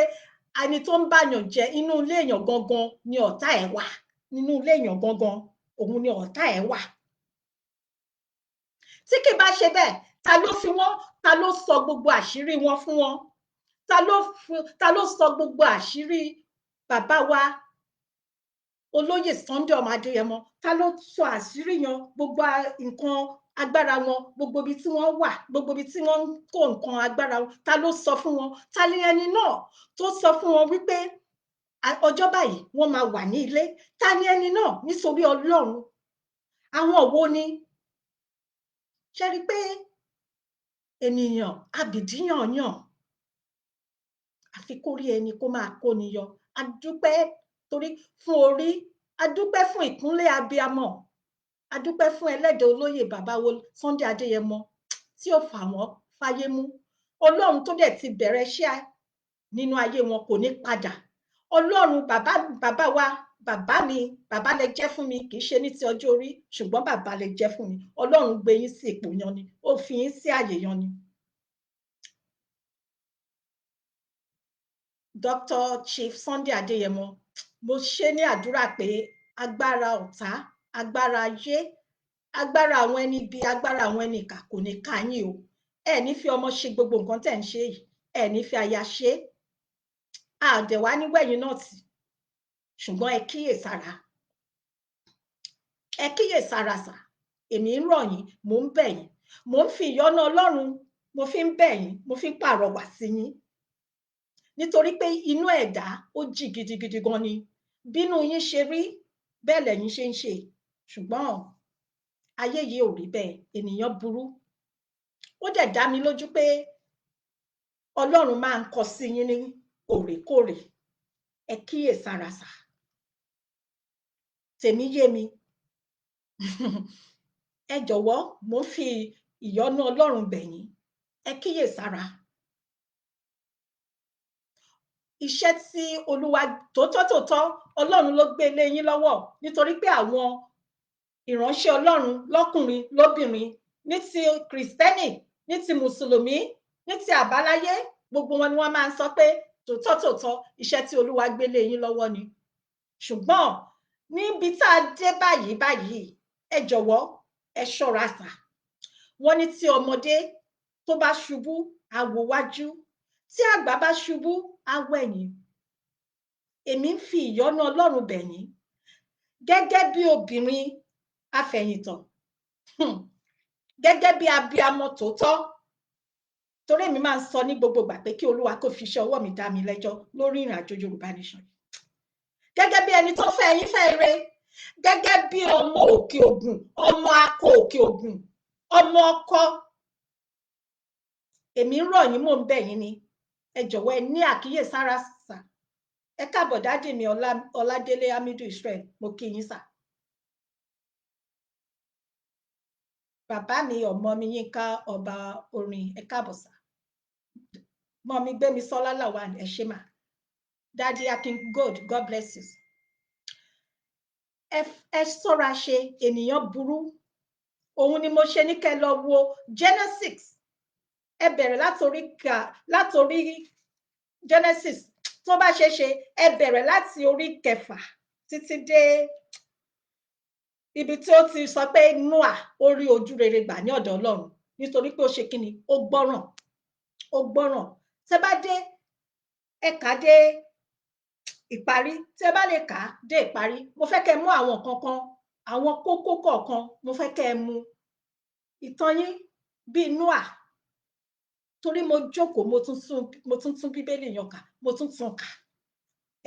ẹni tó ń báyàn jẹ, inú ilé èèyàn gangan ni ọ̀tá ẹ̀ wà. Nínú ilé èèyàn gangan òun ni ọ̀tá ẹ̀ wà. Tí kì bá ṣe bẹ́ẹ̀, ta ló fi wọ́n, ta ló sọ gbogbo àṣírí wọn fún wọn? Ta ló sọ gbogbo àṣírí bàbá wa olóyè Sunday ọmọ Adéyẹmọ? Ta ló sọ àṣírí yan gbogbo nǹkan agbára wọn, gbogbo ibi tí wọ́n wà, gbogbo ibi tí wọ́n ń kó nǹkan agbára wọn, ta ló sọ fún wọn? Ta ni ẹni náà tó sọ fún wọn wípé ọjọ́ báyìí wọ́n máa wà ní ilé? Ta ni ẹni náà? Nítorí Ọlọ́run, àwọn wo ni? Ṣe rí i pé ènìyàn abìdíyànyàn, àfi kó rí ẹni kó máa kó ni yọ. A dúpẹ́ torí fún orí, a dúpẹ́ fún ìkúnlẹ̀ abiyamọ, a dúpẹ́ fún ẹlẹ́dàá olóyè bàbá wo Sunday Adéyẹmọ tí ó fà wọ́n fáyé mú. Ọlọ́run tó dẹ̀ ti bẹ̀rẹ̀ iṣẹ́ nínú ayé wọn kò ní padà. Ọlọ́run bàbá bàbá wa, bàbá mi, bàbá lẹ jẹ́ fún mi, kì í ṣe ní ti ọjọ́ orí, ṣùgbọ́n bàbá lẹ jẹ́ fún mi. Ọlọ́run gbé yín sí ipò yan ni, ó fi yín sí àyè yan ni. Dr. Chief Sunday Adéyẹmọ, mo ṣe ní àdúrà pé agbára ọ̀tá, agbára ayé, agbára àwọn ẹni ibi, agbára àwọn ẹni ìkà kò ní ká yín o. Ẹ ní fi ọmọ ṣe gbogbo nǹkan tẹ̀ ń ṣe yìí, ẹ ní fi aya ṣe é, àdẹ̀wá níwẹ̀yìn náà tì, ṣùgbọ́n ẹ kíyèsára, ẹ kíyèsára sà. Èmi ń rọ̀ yín, mò ń bẹ̀ yín, mò ń fi ìyọ́nú Ọlọ́run, mo fi ń bẹ̀ yín, mo fi ń pàrọwà sí yín, nítorí pé inú ẹ̀dá ó jì gidigidi gan ni. Bínú yín ṣe rí bẹ́ẹ̀ lẹ̀yin ṣe ń ṣe, ṣùgbọ́n ayé yìí ò rí bẹ́ẹ̀, ènìyàn burú. Ó dẹ̀ dá mi lójú pé Ọlọ́run máa ń kọ sí yín ní òrèkóòrè. Ẹ kíyèsára sà. Tèmi yé mi. Ẹ jọ̀wọ́, mo ń fi ìyọ́nú Ọlọ́run bẹ̀ yín, ẹ kíyèsára. Iṣẹ́ tí Olúwa tòótọ́ tòótọ́ Ọlọ́run ló gbé lé yín lọ́wọ́, nítorí pé àwọn ìránṣẹ́ Ọlọ́run lọ́kùnrin lóbìnrin, ní ti Kìrìsìtẹ́nì, ní ti Mùsùlùmí, ní ti àbáláyé, gbogbo wọn ni wọ́n máa ń sọ pé tòótọ́ tòótọ́ iṣẹ́ tí Olúwa gbé lé yín lọ́wọ́ ni. Ṣùgbọ́n níbi tá a dé báyìí báyìí, ẹ jọ̀wọ́ ẹ ṣọ́ra sà. Wọ́n ní tí ọmọdé tó bá ṣubú, á wò wájú, tí àgbà bá ṣubú, á wẹ̀yìn. Èmi ń fi ìyọ́nú Ọlọ́run bẹ̀ yín gẹ́gẹ́ bí obìnrin afẹ̀yìntàn, gẹ́gẹ́ bí abiamọ tòótọ́, torí èmi máa ń sọ ní gbogbo ìgbà pé kí Olúwa kó fi iṣẹ́ ọwọ́ mi dá mi lẹ́jọ́ lórí ìrìn àjò Yorùbá Nation. Gẹ́gẹ́ bí ẹni tó fẹ́ yín fẹ́ ire, gẹ́gẹ́ bí ọmọ Òkè Ògùn, ọmọ akọ Òkè Ògùn, ọmọ ọkọ, èmi ń rọ̀ yín, mò ń bẹ̀ yín ni, ẹ jọ̀wọ́ ẹ ní àkíyèsára sà. Ẹ káàbọ̀ dádì mi Ọládélé Hamidu Israel, mo kí yín sà. Bàbá mi ọmọ mi Yínká ọba orin, ẹ káàbọ̀ sà. Mọ mi Gbémi Sọlá Làwà, ẹ ṣé mà. Daddy Akin Gold, God bless you. Ẹ ṣọ́ra ṣe, ènìyàn burú. Òun ni mo ṣe ní kẹ́ lọ wo Genesis. Ẹ bẹ̀rẹ̀ látorí Genesis, tó bá ṣe ṣe ẹ bẹ̀rẹ̀ láti orí kẹfà títí dé ibi tí ó ti sọ pé Noah ó rí ojú rere gbà ní ọ̀dọ̀ Ọlọ́run, nítorí pé ó ṣe kíni, ó gbọ́ràn, ó gbọ́ràn. Tẹ́ bá dé, ẹ kà dé ìparí, tẹ́ bá lè kà dé ìparí, mo fẹ́ kẹ́ mú àwọn kankan, àwọn kókó kọ̀ọ̀kan, mo fẹ́ kẹ́ mú ìtàn yín bíi Noah, torí mo jókòó, mo tún tún Bíbélì yàn kà, mo tún tún kà.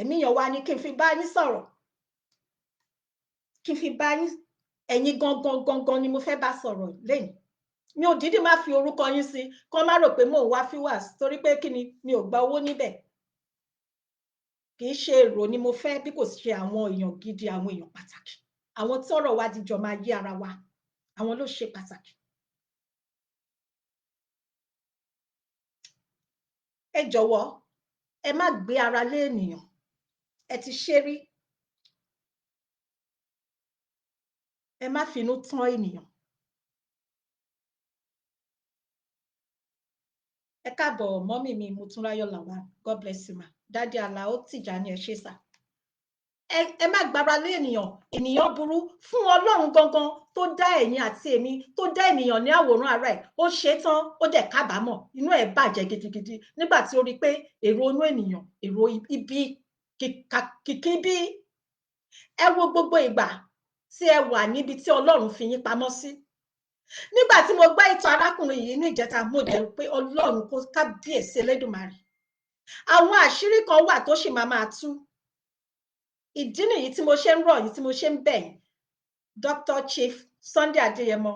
Ẹ̀mí yàn wá ní kí n fi bá yín sọ̀rọ̀, kí n fi bá yín, ẹ̀yin gangan gangan ni mo fẹ́ bá sọ̀rọ̀ lẹ́yìn. Mi ò dídì má fi orúkọ yín sí, kán má rò pé mò ń wá fíwàs, torí pé kí ni, mi ò gba owó níbẹ̀. Kì í ṣe èrò ni mo fẹ́, bí kò ṣe àwọn èèyàn gidi, àwọn èèyàn pàtàkì, àwọn tí ọ̀rọ̀ wa dìjọ máa yé ara wa, àwọn ló ṣe pàtàkì. Ẹ jọ̀wọ́ ẹ má gbé ara lé ènìyàn, ẹ ti ṣe rí. Ẹ má finú tán ènìyàn. Ẹ káàbọ̀ mọ́mì mi Motúnráyọ̀ Làwà, God bless you ma. Dádì Àlàó Tìjàní, ẹ ṣé sà. Ẹ má gbára lé ènìyàn, ènìyàn burú. Fún Ọlọ́run gangan tó dá ẹ̀yin àti èmi, tó dá ènìyàn ní àwòrán ara ẹ̀, ó ṣe tán, ó dẹ̀ kábàámọ̀, inú ẹ̀ bàjẹ́ gidigidi nígbà tí ó rí pé èrò inú ènìyàn, èrò ibi kìkì bí. Ẹ wo gbogbo ìgbà tí ẹ wà níbi tí Ọlọ́run fi yín pamọ́ sí. Nígbà tí mo gbọ́ ìtàn arákùnrin yìí ní ìjẹta, mo dẹ̀ rò pé Ọlọ́run kó kábíyèsí Elédùmarè. Àwọn àṣírí kan wà tó sì máa máa tú. Ìdí nìyí tí mo ṣe ń rọ̀ yín, tí mo ṣe ń bẹ̀ yín. Dr. Chief Sunday Adéyẹmọ,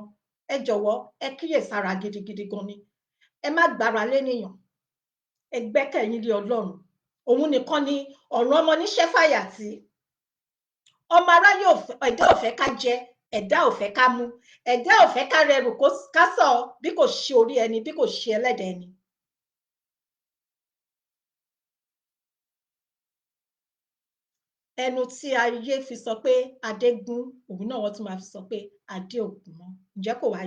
ẹ jọ̀wọ́ ẹ kíyèsára gidigidi gan ni. Ẹ má gbára lénìyàn, ẹ gbẹ́kẹ̀yìn lé Ọlọ́run. Òun nìkan ni ọ̀run ọmọ níṣẹ́ fàyà tí. Ọmọ aráyé ẹ̀dá ò fẹ́ ká jẹ, ẹ̀dá ò fẹ́ ká mu, ẹ̀dá ò fẹ́ ká rẹrù ká sọ, bí kò ṣe orí ẹni, bí kò ṣe ẹlẹ́dàá ẹni. Ẹnu tí ayé fi sọ pé adé gún, òun náà wọ́n tún máa fi sọ pé adé ò gún mọ́. Ǹjẹ́ kò wá,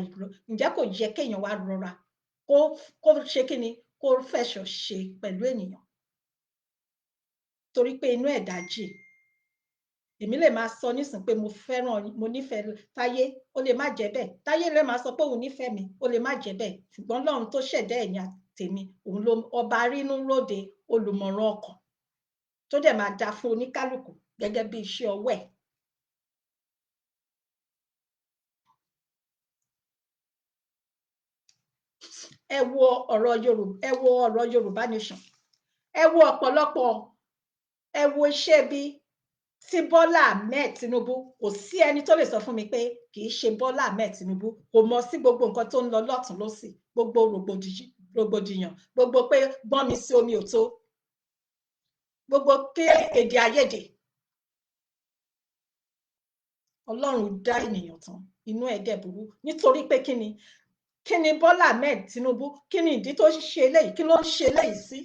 ǹjẹ́ kò yẹ kéèyàn wá rọra kó ṣe kí ni, kó fẹ̀sọ̀ ṣe pẹ̀lú ènìyàn? Torí pé inú ẹ̀dá jì. Èmi lè máa sọ nísìn pé mo fẹ́ràn, mo nífẹ̀ẹ́ Táyé, ó lè má jẹ́ bẹ́ẹ̀. Táyé lè máa sọ pé òun nífẹ̀ẹ́ mi, ó lè má jẹ́ bẹ́ẹ̀. Ṣùgbọ́n Ọlọ́run tó ṣẹ̀dá ẹ̀yin àtèmi, òun ló ọba rínú róde, olùmọ̀ràn ọkàn, tó dẹ̀ máa dá fún oníkálukú gẹ́gẹ́ bí iṣẹ́ ọwọ́ ẹ̀. Ẹ wo ọ̀rọ̀ Yorùbá, ẹ wo ọ̀rọ̀ Yorùbá Nation, ẹ wo ọ̀pọ̀lọpọ̀, ẹ wo iṣẹ́ bí tí Bọ́lá Ahmed Tinubu. Kò sí ẹni tó lè sọ fún mi pé kì í ṣe Bọ́lá Ahmed Tinubu kò mọ̀ sí gbogbo nǹkan tó ń lọ lọ́tùn lósì, gbogbo rògbòdìyàn, gbogbo pé gbọ́n mi sí omi ò tó, gbogbo pé èdè àìyedè. Ọlọ́run dá ènìyàn tán, inú ẹ̀ dẹ̀ burú. Nítorí pé kí ni, kí ni Bọ́lá Ahmed Tinubu, kí ni ìdí tó ṣe eléyìí, kí ló ń ṣe eléyìí sí?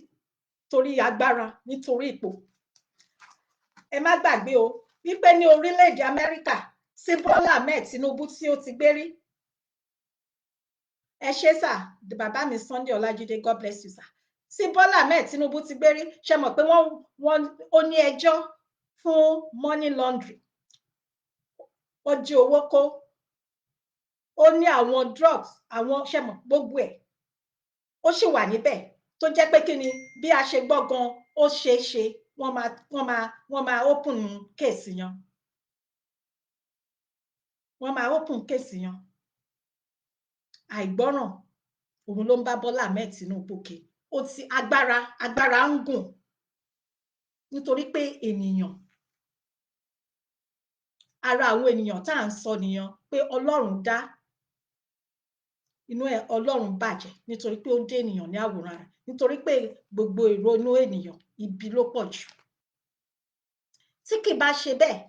Torí agbára, nítorí ipò. Ẹ má gbàgbé o wípé ní orílẹ̀-èdè Amẹ́ríkà tí Bọ́lá Ahmed Tinubu tí ó ti gbé rí. Ẹ ṣé sà, bàbá mi Sunday Ọlájídé, God bless you sà. Tí Bọ́lá Ahmed Tinubu ti gbé rí, ṣe mọ̀ pé wọ́n ó ní ẹjọ́ fún money laundry, ó jí owó kó, ó ní àwọn drugs, àwọn ṣe mọ̀ gbogbo ẹ̀, ó sì wà níbẹ̀. Tó jẹ́ pé kí ni, bí a ṣe gbọ́ gan, ó ṣeé ṣe wọ́n máa open case yan, wọ́n máa open case yan. Àìgbọ́ràn òun ló ń bá Bọ́lá Ahmed Tinubu ké. Ó ti agbára ń gùn, nítorí pé ènìyàn, ara àwọn ènìyàn tá à ń sọ nìyẹn pé Ọlọ́run dá, inú ẹ̀ Ọlọ́run bàjẹ́ nítorí pé ó dé ènìyàn ní àwòrán rẹ̀, nítorí pé gbogbo ìrònú ènìyàn ibi ló pọ̀ jù. Tí kì bá ṣe bẹ́ẹ̀,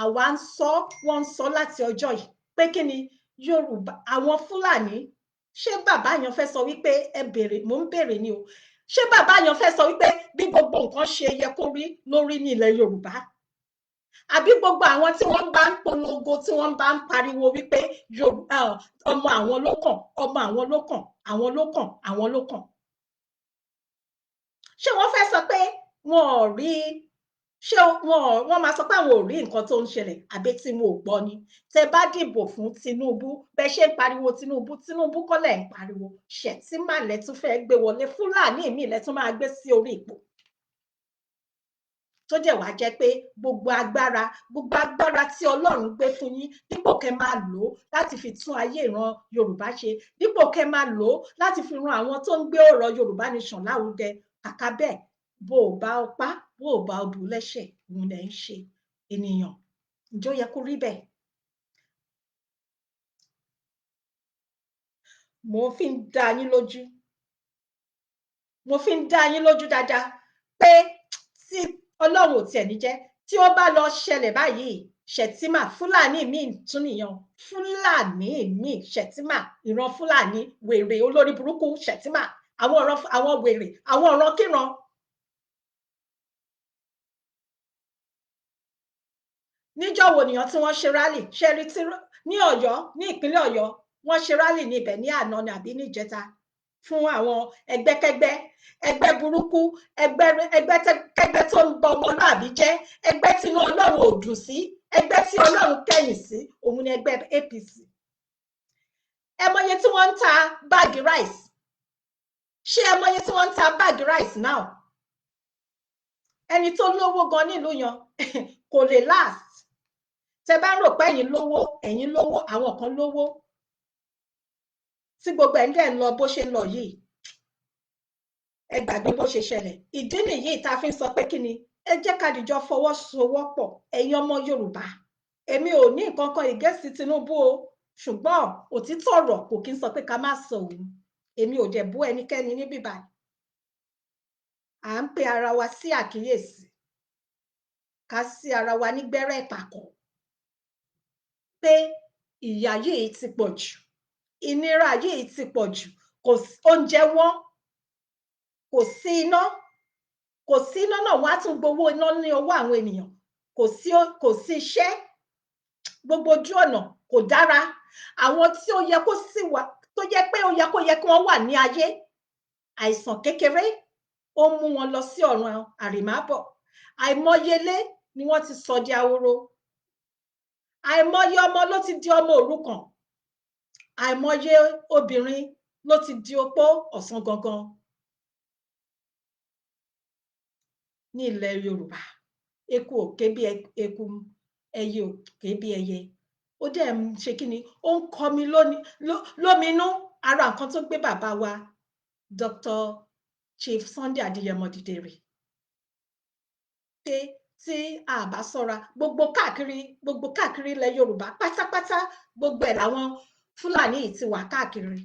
àwa ń sọ, wọ́n ń sọ láti ọjọ́ yìí pé kí ni Yorùbá, àwọn Fúlàní. Ṣé bàbá yẹn fẹ́ sọ wípé ẹ bèrè, mò ń bèrè ni o, ṣé bàbá yẹn fẹ́ sọ wípé bí gbogbo nǹkan ṣe yẹ kó rí lórí ní ilẹ̀ Yorùbá? Àbí gbogbo àwọn tí wọ́n bá ń polongo, tí wọ́n bá ń pariwo wípé ọmọ àwọn ló kàn, ọmọ àwọn ló kàn, àwọn ló kàn, àwọn ló kàn, ṣé wọ́n fẹ́ sọ pé wọn ò rí? Ṣé wọ́n máa sọ pé àwọn ò rí nǹkan tó ń ṣẹlẹ̀, àbí tí wọn ò gbọ́ ni? Tẹ bá dìbò fún Tinubu, bẹ ṣe ń pariwo Tinubu, Tinubu kọ́ lẹ̀ ń pariwo, Shettima lẹ tún fẹ́ gbé wọlé, Fúlàní mi lẹ tún máa gbé sí orí ipò, tó dẹ̀ wá jẹ́ pé gbogbo agbára tí Ọlọ́run gbé fún yín, dípò kẹ́ máa lò ó láti fi tún ayé ìran Yorùbá ṣe, dípò kẹ́ máa lò ó láti fi ran àwọn tó ń gbé ọ̀rọ̀ Yorùbá Nation lárugẹ, kàkà bẹ́ẹ̀, bó o bá o pa, bó o bá o bù lẹ́sẹ̀, òun lẹ̀ ń ṣe. Ènìyàn, ǹjẹ́ ó yẹ kó rí bẹ́ẹ̀? Mo fi ń dá yín lójú, mo fi ń dá yín lójú dáadáa pé tí Ọlọ́run ò tiẹ̀ ní jẹ́, tí ó bá lọ ṣẹlẹ̀ báyìí, Shettima Fúlàní míì tún nìyẹn, Fúlàní míì, Shettima, ìran Fúlàní wèrè olórí burúkú Shettima, àwọn ọ̀ràn, àwọn wèrè, àwọn ọ̀ràn kíran. Níjọ́ wo nìyẹn tí wọ́n ṣe rálì? Ṣe rí tí ní Ọ̀yọ́, ní ìpínlẹ̀ Ọ̀yọ́, wọ́n ṣe rálì ní ibẹ̀ ní àná ni àbí níjẹta, fún àwọn ẹgbẹ́kẹ́gbẹ́, ẹgbẹ́ burúkú, ẹgbẹ́kẹ́gbẹ́ tó ń bọ ọmọlúàbí jẹ́, ẹgbẹ́ tí inú Ọlọ́run ò dùn sí, ẹgbẹ́ tí Ọlọ́run kẹ̀yìn sí, òun ni ẹgbẹ́ APC. Ẹ mọye tí wọ́n ń ta báàgì rice? Ṣé ẹ mọye tí wọ́n ń ta báàgì rice now? Ẹni tó lówó gan nílùú yan kò lè last. Tẹ bá ń rò pé ẹ̀yin lówó, ẹ̀yin lówó, àwọn kan lówó, tí gbogbo ẹ̀ ń dẹ̀ ń lọ bó ṣe ń lọ yìí, ẹ gbàgbé bó ṣe ṣẹlẹ̀. Ìdí nìyí tá a fi ń sọ pé kí ni, ẹ jẹ́ ká dìjọ fọwọ́sowọ́pọ̀, ẹ̀yin ọmọ Yorùbá. Èmi ò ní nǹkan kan against Tinubu o, ṣùgbọ́n òtítọ́ ọ̀rọ̀ kò kí ń sọ pé ká má sọ òun. Èmi ò dẹ̀ bú ẹnikẹ́ni níbí báyìí. À ń pe ara wa sí àkíyèsí. Ká sí ara wa ní gbẹ́rẹ́ ìpàkọ́ pé ìyà yìí ti pọ̀ jù, ìnira yìí ti pọ̀ jù, kò sí oúnjẹ wọn, kò sí iná, kò sí iná náà, wọ́n á tún gbowó iná ní ọwọ́ àwọn ènìyàn, kò sí iṣẹ́, gbogbo ojú ọ̀nà kò dára. Àwọn tí ó yẹ kó sì wà, tó yẹ pé ó yẹ kó yẹ kí wọ́n wà ní ayé, àìsàn kékeré ó mú wọn lọ sí ọ̀run àrèmábọ̀. Àìmọyelé ni wọ́n ti sọ di ahoro, àìmọye ọmọ ló ti di ọmọ òrukàn, àìmọye obìnrin ló ti di opó ọ̀sán gangan ní ilẹ̀ Yorùbá. Eku ò ké bí eku, ẹyẹ ò ké bí ẹyẹ. Ó dẹ̀ ń ṣe kí ni, ó ń kọ mi lóminú. Ara nǹkan tó gbé bàbá wa Dr. Chief Sunday Adéyẹmọ dìde rè pé tí a bá ṣọ́ra, gbogbo káàkiri ilẹ̀ Yorùbá pátápátá, gbogbo ẹ̀ làwọn Fúlàní yìí ti wà káàkiri,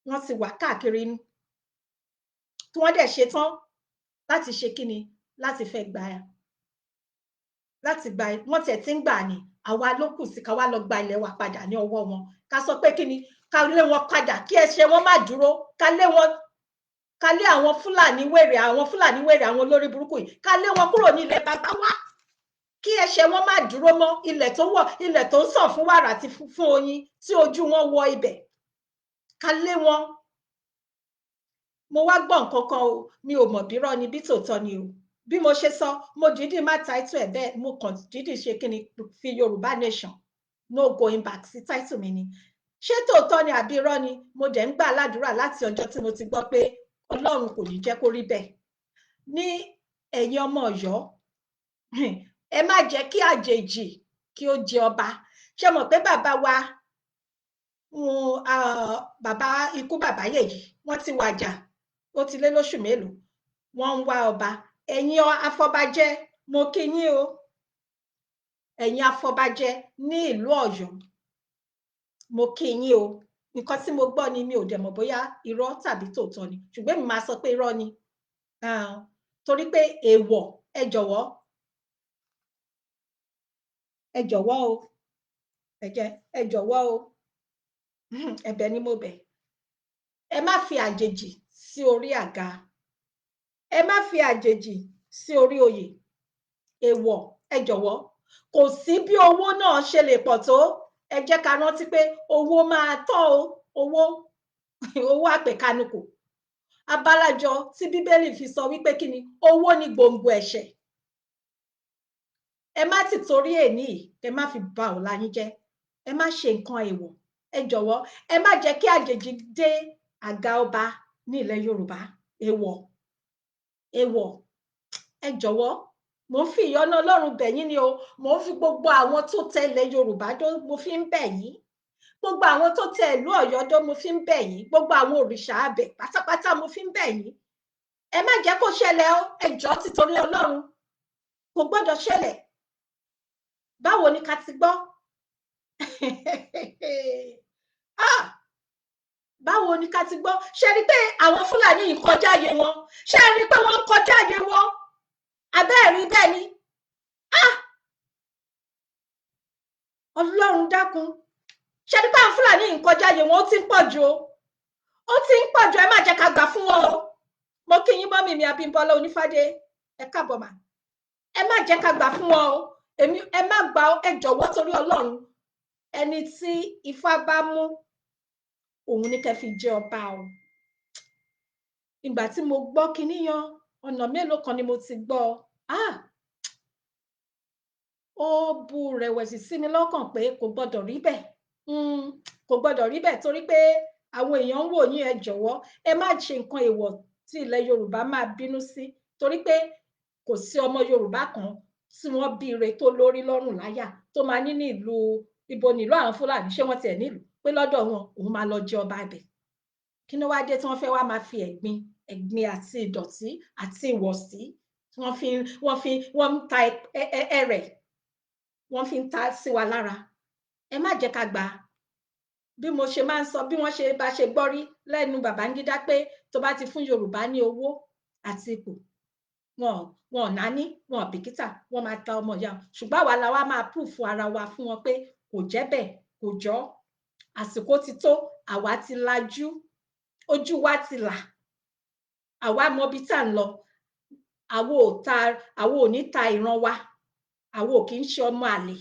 wọ́n ti wà káàkiri, tí wọ́n dẹ̀ ṣe tán láti ṣe kí ni, láti fẹ́ gbà, láti gbà. Wọ́n tiẹ̀ ti ń gbà ní, àwa ló kù sí ká wá lọ gba ilẹ̀ wa padà ní ọwọ́ wọn. Ká sọ pé kí ni, ká lé wọn padà, kí ẹsẹ̀ wọn má dúró, ká lé wọn, ká lé àwọn Fúlàní wèrè, àwọn Fúlàní wèrè, àwọn olórí burúkú yìí, ká lé wọn kúrò ní ilẹ̀ bàbá wa, kí ẹsẹ̀ wọn má dúró mọ́. Ilẹ̀ tó wọ̀, ilẹ̀ tó ń sàn fún wàrà àti fún oyin, tí ojú wọn wọ ibẹ̀, ká lé wọn. Mo wá gbọ́ nǹkan kan o, mi ò mọ̀ bírọ́ ni bí tòótọ́ ni o. Bí mo ṣe sọ, mo dídì má táìtù ẹ̀ bẹ́ẹ̀, mo kàn dídì ṣe kí ni, fi Yorùbá Nation no going back sí táìtù mi ni. Ṣé tòótọ́ ni àbí irọ́ ni? Mo dẹ̀ ń gbà ládùúrà láti ọjọ́ tí mo ti gbọ́ pé Ọlọ́run kò ní jẹ́ kó rí bẹ́ẹ̀. Ní ẹ̀yin ọmọ Ọ̀yọ́, ẹ má jẹ́ kí àjèjì kí ó jẹ ọba. Ṣé mọ̀ pé bàbá wa, bàbá ikú bàbá yèyí, wọ́n ti wàjà, ó ti lé lóṣù mélòó, wọ́n ń wá ọba. Ẹ̀yin afọbajẹ, mo kí yín o. Ẹ̀yin afọbajẹ ní ìlú Ọ̀yọ́, mo kí yín o. Nǹkan tí mo gbọ́ ni, mi ò dẹ̀ mọ̀ bóyá irọ́ tàbí tòótọ́ ni, ṣùgbọ́n mi máa sọ pé irọ́ ni, torí pé èèwọ̀. Ẹ jọ̀wọ́, ẹ jọ̀wọ́ o, ẹ jọ̀wọ́ o, ẹ̀bẹ̀ ni mo bẹ̀. Ẹ má fi àjèjì sí orí àga, ẹ má fi àjèjì sí orí oyè. Èèwọ̀, ẹ jọ̀wọ́. Kò sí bí owó náà ṣe lè pọ̀ tó, ẹ jẹ́ ká rántí pé owó máa tọ́ o, owó àpèkánukò. Abálájọ tí Bíbélì fi sọ wípé kí ni, owó ni gbòǹgbò ẹ̀ṣẹ̀. Ẹ má ti torí èní, ẹ má fi ba ọ̀la yín jẹ́, ẹ má ṣe nǹkan èèwọ̀. Ẹ jọ̀wọ́, ẹ má jẹ́ kí àjèjì dé àga ọba ní ilẹ̀ Yorùbá. Èèwọ̀, èèwọ̀, ẹ jọ̀wọ́. Mo ń fi ìyọ́nú Ọlọ́run bẹ̀ yín ni o. Mo ń fi gbogbo àwọn tó tẹ ilẹ̀ Yorùbá dó, mo fi ń bẹ̀ yín. Gbogbo àwọn tó tẹ ìlú Ọ̀yọ́ dó, mo fi ń bẹ̀ yín. Gbogbo àwọn òrìṣà abẹ pátápátá, mo fi ń bẹ̀ yín. Ẹ má jẹ́ kó ṣẹlẹ̀ o, ẹ jọ̀ọ́, títorí Ọlọ́run, kò gbọ́dọ̀ ṣẹlẹ̀. Báwo ni ká ti gbọ́? Báwo ni ká ti gbọ́? Ṣe rí pé àwọn Fúlàní yìí kọjá àyè wọn? Ṣe rí pé wọ́n ń kọjá àyè wọn? Abẹ́ẹ̀rí bẹ́ẹ̀ ni. Ọlọ́run dákun. Ṣe rí pé àwọn Fúlàní yìí kọjá àyè wọn? Ó ti ń pọ̀ jù o, ó ti ń pọ̀ jù. Ẹ má jẹ́ ká gbà fún wọn o. Mo kí yín mọ́mì mi Abímbọ́lá Onífádé, ẹ káàbọ̀ mà. Ẹ má jẹ́ ká gbà fún wọn o. Èmi ẹ má gbà, ẹ jọ̀wọ́ torí Ọlọ́run. Ẹni tí Ifá bá mú, òun ní kẹ́ fi jẹ ọba o. Ìgbà tí mo gbọ́ kinní yan, ọ̀nà mélòó kan ni mo ti gbọ́. Ó bu rẹ̀wẹ̀sì sí mi lọ́kàn pé kò gbọ́dọ̀ rí bẹ́ẹ̀, kò gbọ́dọ̀ rí bẹ́ẹ̀, torí pé àwọn èèyàn ń wò yín. Ẹ jọ̀wọ́, ẹ má ṣe nǹkan èèwọ̀ tí ilẹ̀ Yorùbá máa bínú sí, torí pé kò sí ọmọ Yorùbá kan tí wọ́n bí ire tó lórí lọ́rùn láyà tó máa ní ní ìlú ibo nílùú àwọn Fúlàní, ṣé wọ́n tiẹ̀ nílùú pé lọ́dọ̀ wọn òun máa lọ jẹ ọba ibẹ̀. Kí ló wá dé tí wọ́n fẹ́ wá máa fi ẹ̀gbin àti ìdọ̀tí àti ìwọ̀sí wọ́n ń ta ẹrẹ̀, wọ́n fi ń ta sí wa lára? Ẹ má jẹ́ ká gbà. Bí mo ṣe máa ń sọ, bí wọ́n ṣe bá ṣe gbọ́ rí lẹ́nu Babangida pé tó bá ti fún Yorùbá ní owó àti ipò, Wọn náání, wọn bìkítà, wọn máa ta ọmọ ìyá wọn. Ṣùgbọ́n àwa la wá máa proof ara wa fún wọn pé kò jẹ́ bẹ́ẹ̀, kò jọ́. Àsìkò ti tó, àwa ti lajú, ojú wa ti là, àwa mọ ibi tá à ń lọ. Àwa ò ní ta ìran wa, àwa ò kì í ṣe ọmọ àlè.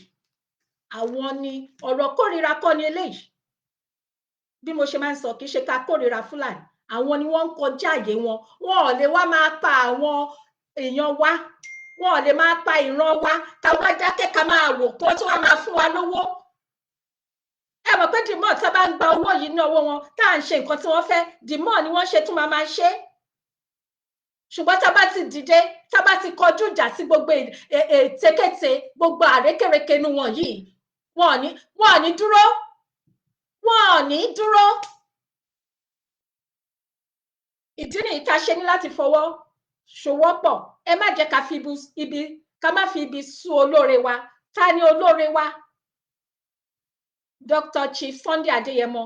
Àwọn ni ọ̀rọ̀ kórìíra kọ́ ni eléyìí. Bí mo ṣe máa ń sọ, kì í ṣe ká kórìíra Fúlàní, àwọn ni wọ́n ń kọjá àyè wọn. Wọn ò lè wá máa pa àwọn èèyàn wa, wọn ò lè máa pa ìran wa, ká wá dákẹ́ ká máa wò kó tí wọ́n máa fún wa lówó. Ẹ mọ̀ pé dìmọ̀ tá a bá ń gba owó yìí ní ọwọ́ wọn, tá à ń ṣe nǹkan tí wọ́n fẹ́, dìmọ̀ ni wọ́n ṣe tún máa máa ṣe. Ṣùgbọ́n tá a bá ti dìde, tá a bá ti kọjú ìjà sí gbogbo ètekéte, gbogbo àrékérekè inú wọn yìí, wọn ò ní dúró, wọn ò ní dúró. Ìdí nìyí tá a ṣe ní láti fọwọ́ sowọ́pọ̀. Ẹ má jẹ́ ká fi ibi ká má fi ibi sú olóore wa. Ta ni olóore wa? Dr. Chief Sunday Adéyẹmọ.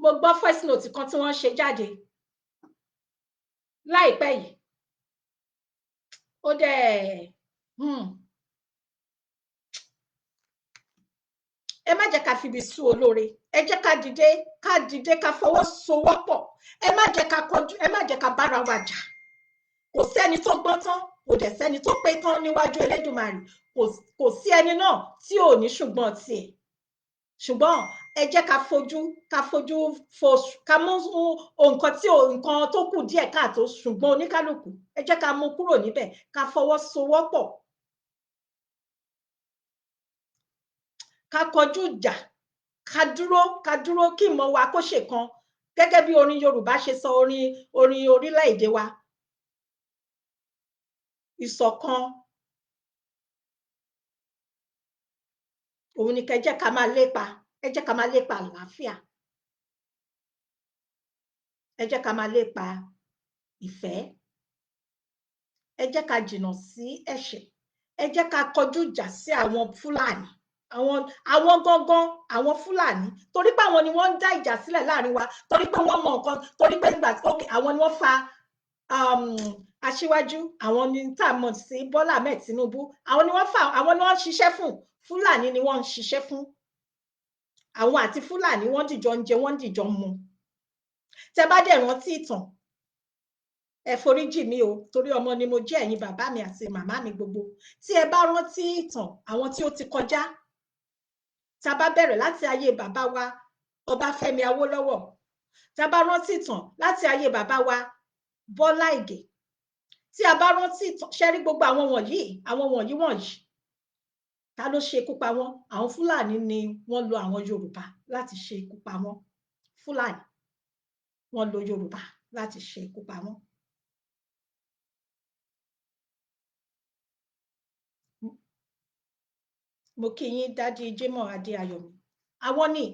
Mo gbọ́ first note kan tí wọ́n ṣe jáde láìpẹ́ yìí. Ó dẹ̀ ẹ má jẹ́ ká fi ibi sú olóore. Ẹ jẹ́ ká dìde, ká dìde, ká fọwọ́sowọ́pọ̀. Ẹ má jẹ́ ká kọjú, ẹ má jẹ́ ká bára wa jà. Kò sẹ́ni tó gbọ́n tán, kò dẹ̀ sẹ́ni tó pé tán níwájú Elédùmarè. Kò sí ẹni náà tí ò ní ṣùgbọ́n tiẹ̀. Ṣùgbọ́n ẹ jẹ́ ká fojú ká mú nǹkan tí nǹkan tó kù díẹ̀ káàtó, ṣùgbọ́n oníkálukú ẹ jẹ́ ká mú kúrò níbẹ̀, ká fọwọ́sowọ́pọ̀, ká kọjú ìjà, ká dúró kí ìmọ̀ wa kó ṣe kan, gẹ́gẹ́ bí orin Yorùbá ṣe sọ, orin orílẹ̀-èdè wa, ìṣọ̀kan òun ni kẹ́ jẹ́ ká máa lépa. Ẹ jẹ́ ká máa lépa àlàáfíà, ẹ jẹ́ ká máa lépa ìfẹ́, ẹ jẹ́ ká jìnnà sí ẹ̀ṣẹ̀, ẹ jẹ́ ká kọjú ìjà sí àwọn Fúlàní, àwọn gangan àwọn Fúlàní, torí pé àwọn ni wọ́n ń dá ìjà sílẹ̀ láàrin wa, torí pé wọ́n mọ nǹkan, torí pé nígbà tí àwọn ni wọ́n fa aṣíwájú, àwọn ni tá a mọ̀ sí Bọ́lá Ahmed Tinubu, àwọn ni wọ́n fa, àwọn ni wọ́n ń ṣiṣẹ́ fún. Fúlàní ni wọ́n ń ṣiṣẹ́ fún. Àwọn àti Fúlàní wọ́n dìjọ ń jẹ, wọ́n dìjọ ń mu. Tẹ́ bá dẹ̀ rántí ìtàn, ẹ foríjì mi o, torí ọmọ ni mo jẹ́ ẹ̀yin bàbá mi àti màmá mi gbogbo. Tí ẹ bá rántí ìtàn àwọn tí ó ti kọjá, tá a bá bẹ̀rẹ̀ láti ayé bàbá wa Ọbáfẹ́mi Awólọ́wọ̀, tá a bá rántí ìtàn láti ayé bàbá wa Bọ́lá Ìgè, tí a bá rántí ìtàn, ṣe rí gbogbo àwọn wọ̀nyí, àwọn wọ̀nyí wọ̀nyí, ta ló ṣe ikú pa wọ́n? Àwọn Fúlàní ni wọ́n lo àwọn Yorùbá láti ṣe ikú pa wọ́n. Fúlàní wọ́n lo Yorùbá láti ṣe ikú pa wọ́n. Mo kí yín Dádì Jimoh Adéayọ̀mí. Àwọn ní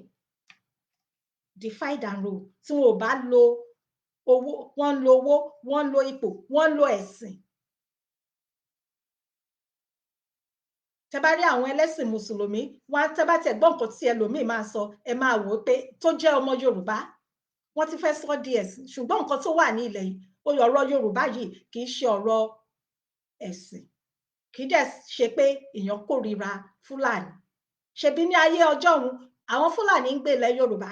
divide and rule. Tí wọn ò bá lo owó, wọ́n ń lo owó, wọ́n ń lo ipò, wọ́n ń lo ẹ̀sìn. Tẹ́ bá rí àwọn ẹlẹ́sìn mùsùlùmí, wọ́n tẹ́ bá tẹ́ gbọ́ nǹkan tí ẹlòmíì máa sọ, ẹ máa wò ó pé tó jẹ́ ọmọ Yorùbá, wọ́n ti fẹ́ sọ di ẹ̀sìn. Ṣùgbọ́n nǹkan tó wà ní ilẹ̀ yìí, ọ̀rọ̀ Yorùbá yìí kì í ṣe ọ̀rọ̀ ẹ̀sìn, kì í dẹ̀ ṣe pé èèyàn kórìíra Fúlàní. Ṣebí ní ayé ọjọ́ òun, àwọn Fúlàní ń gbé ilẹ̀ Yorùbá.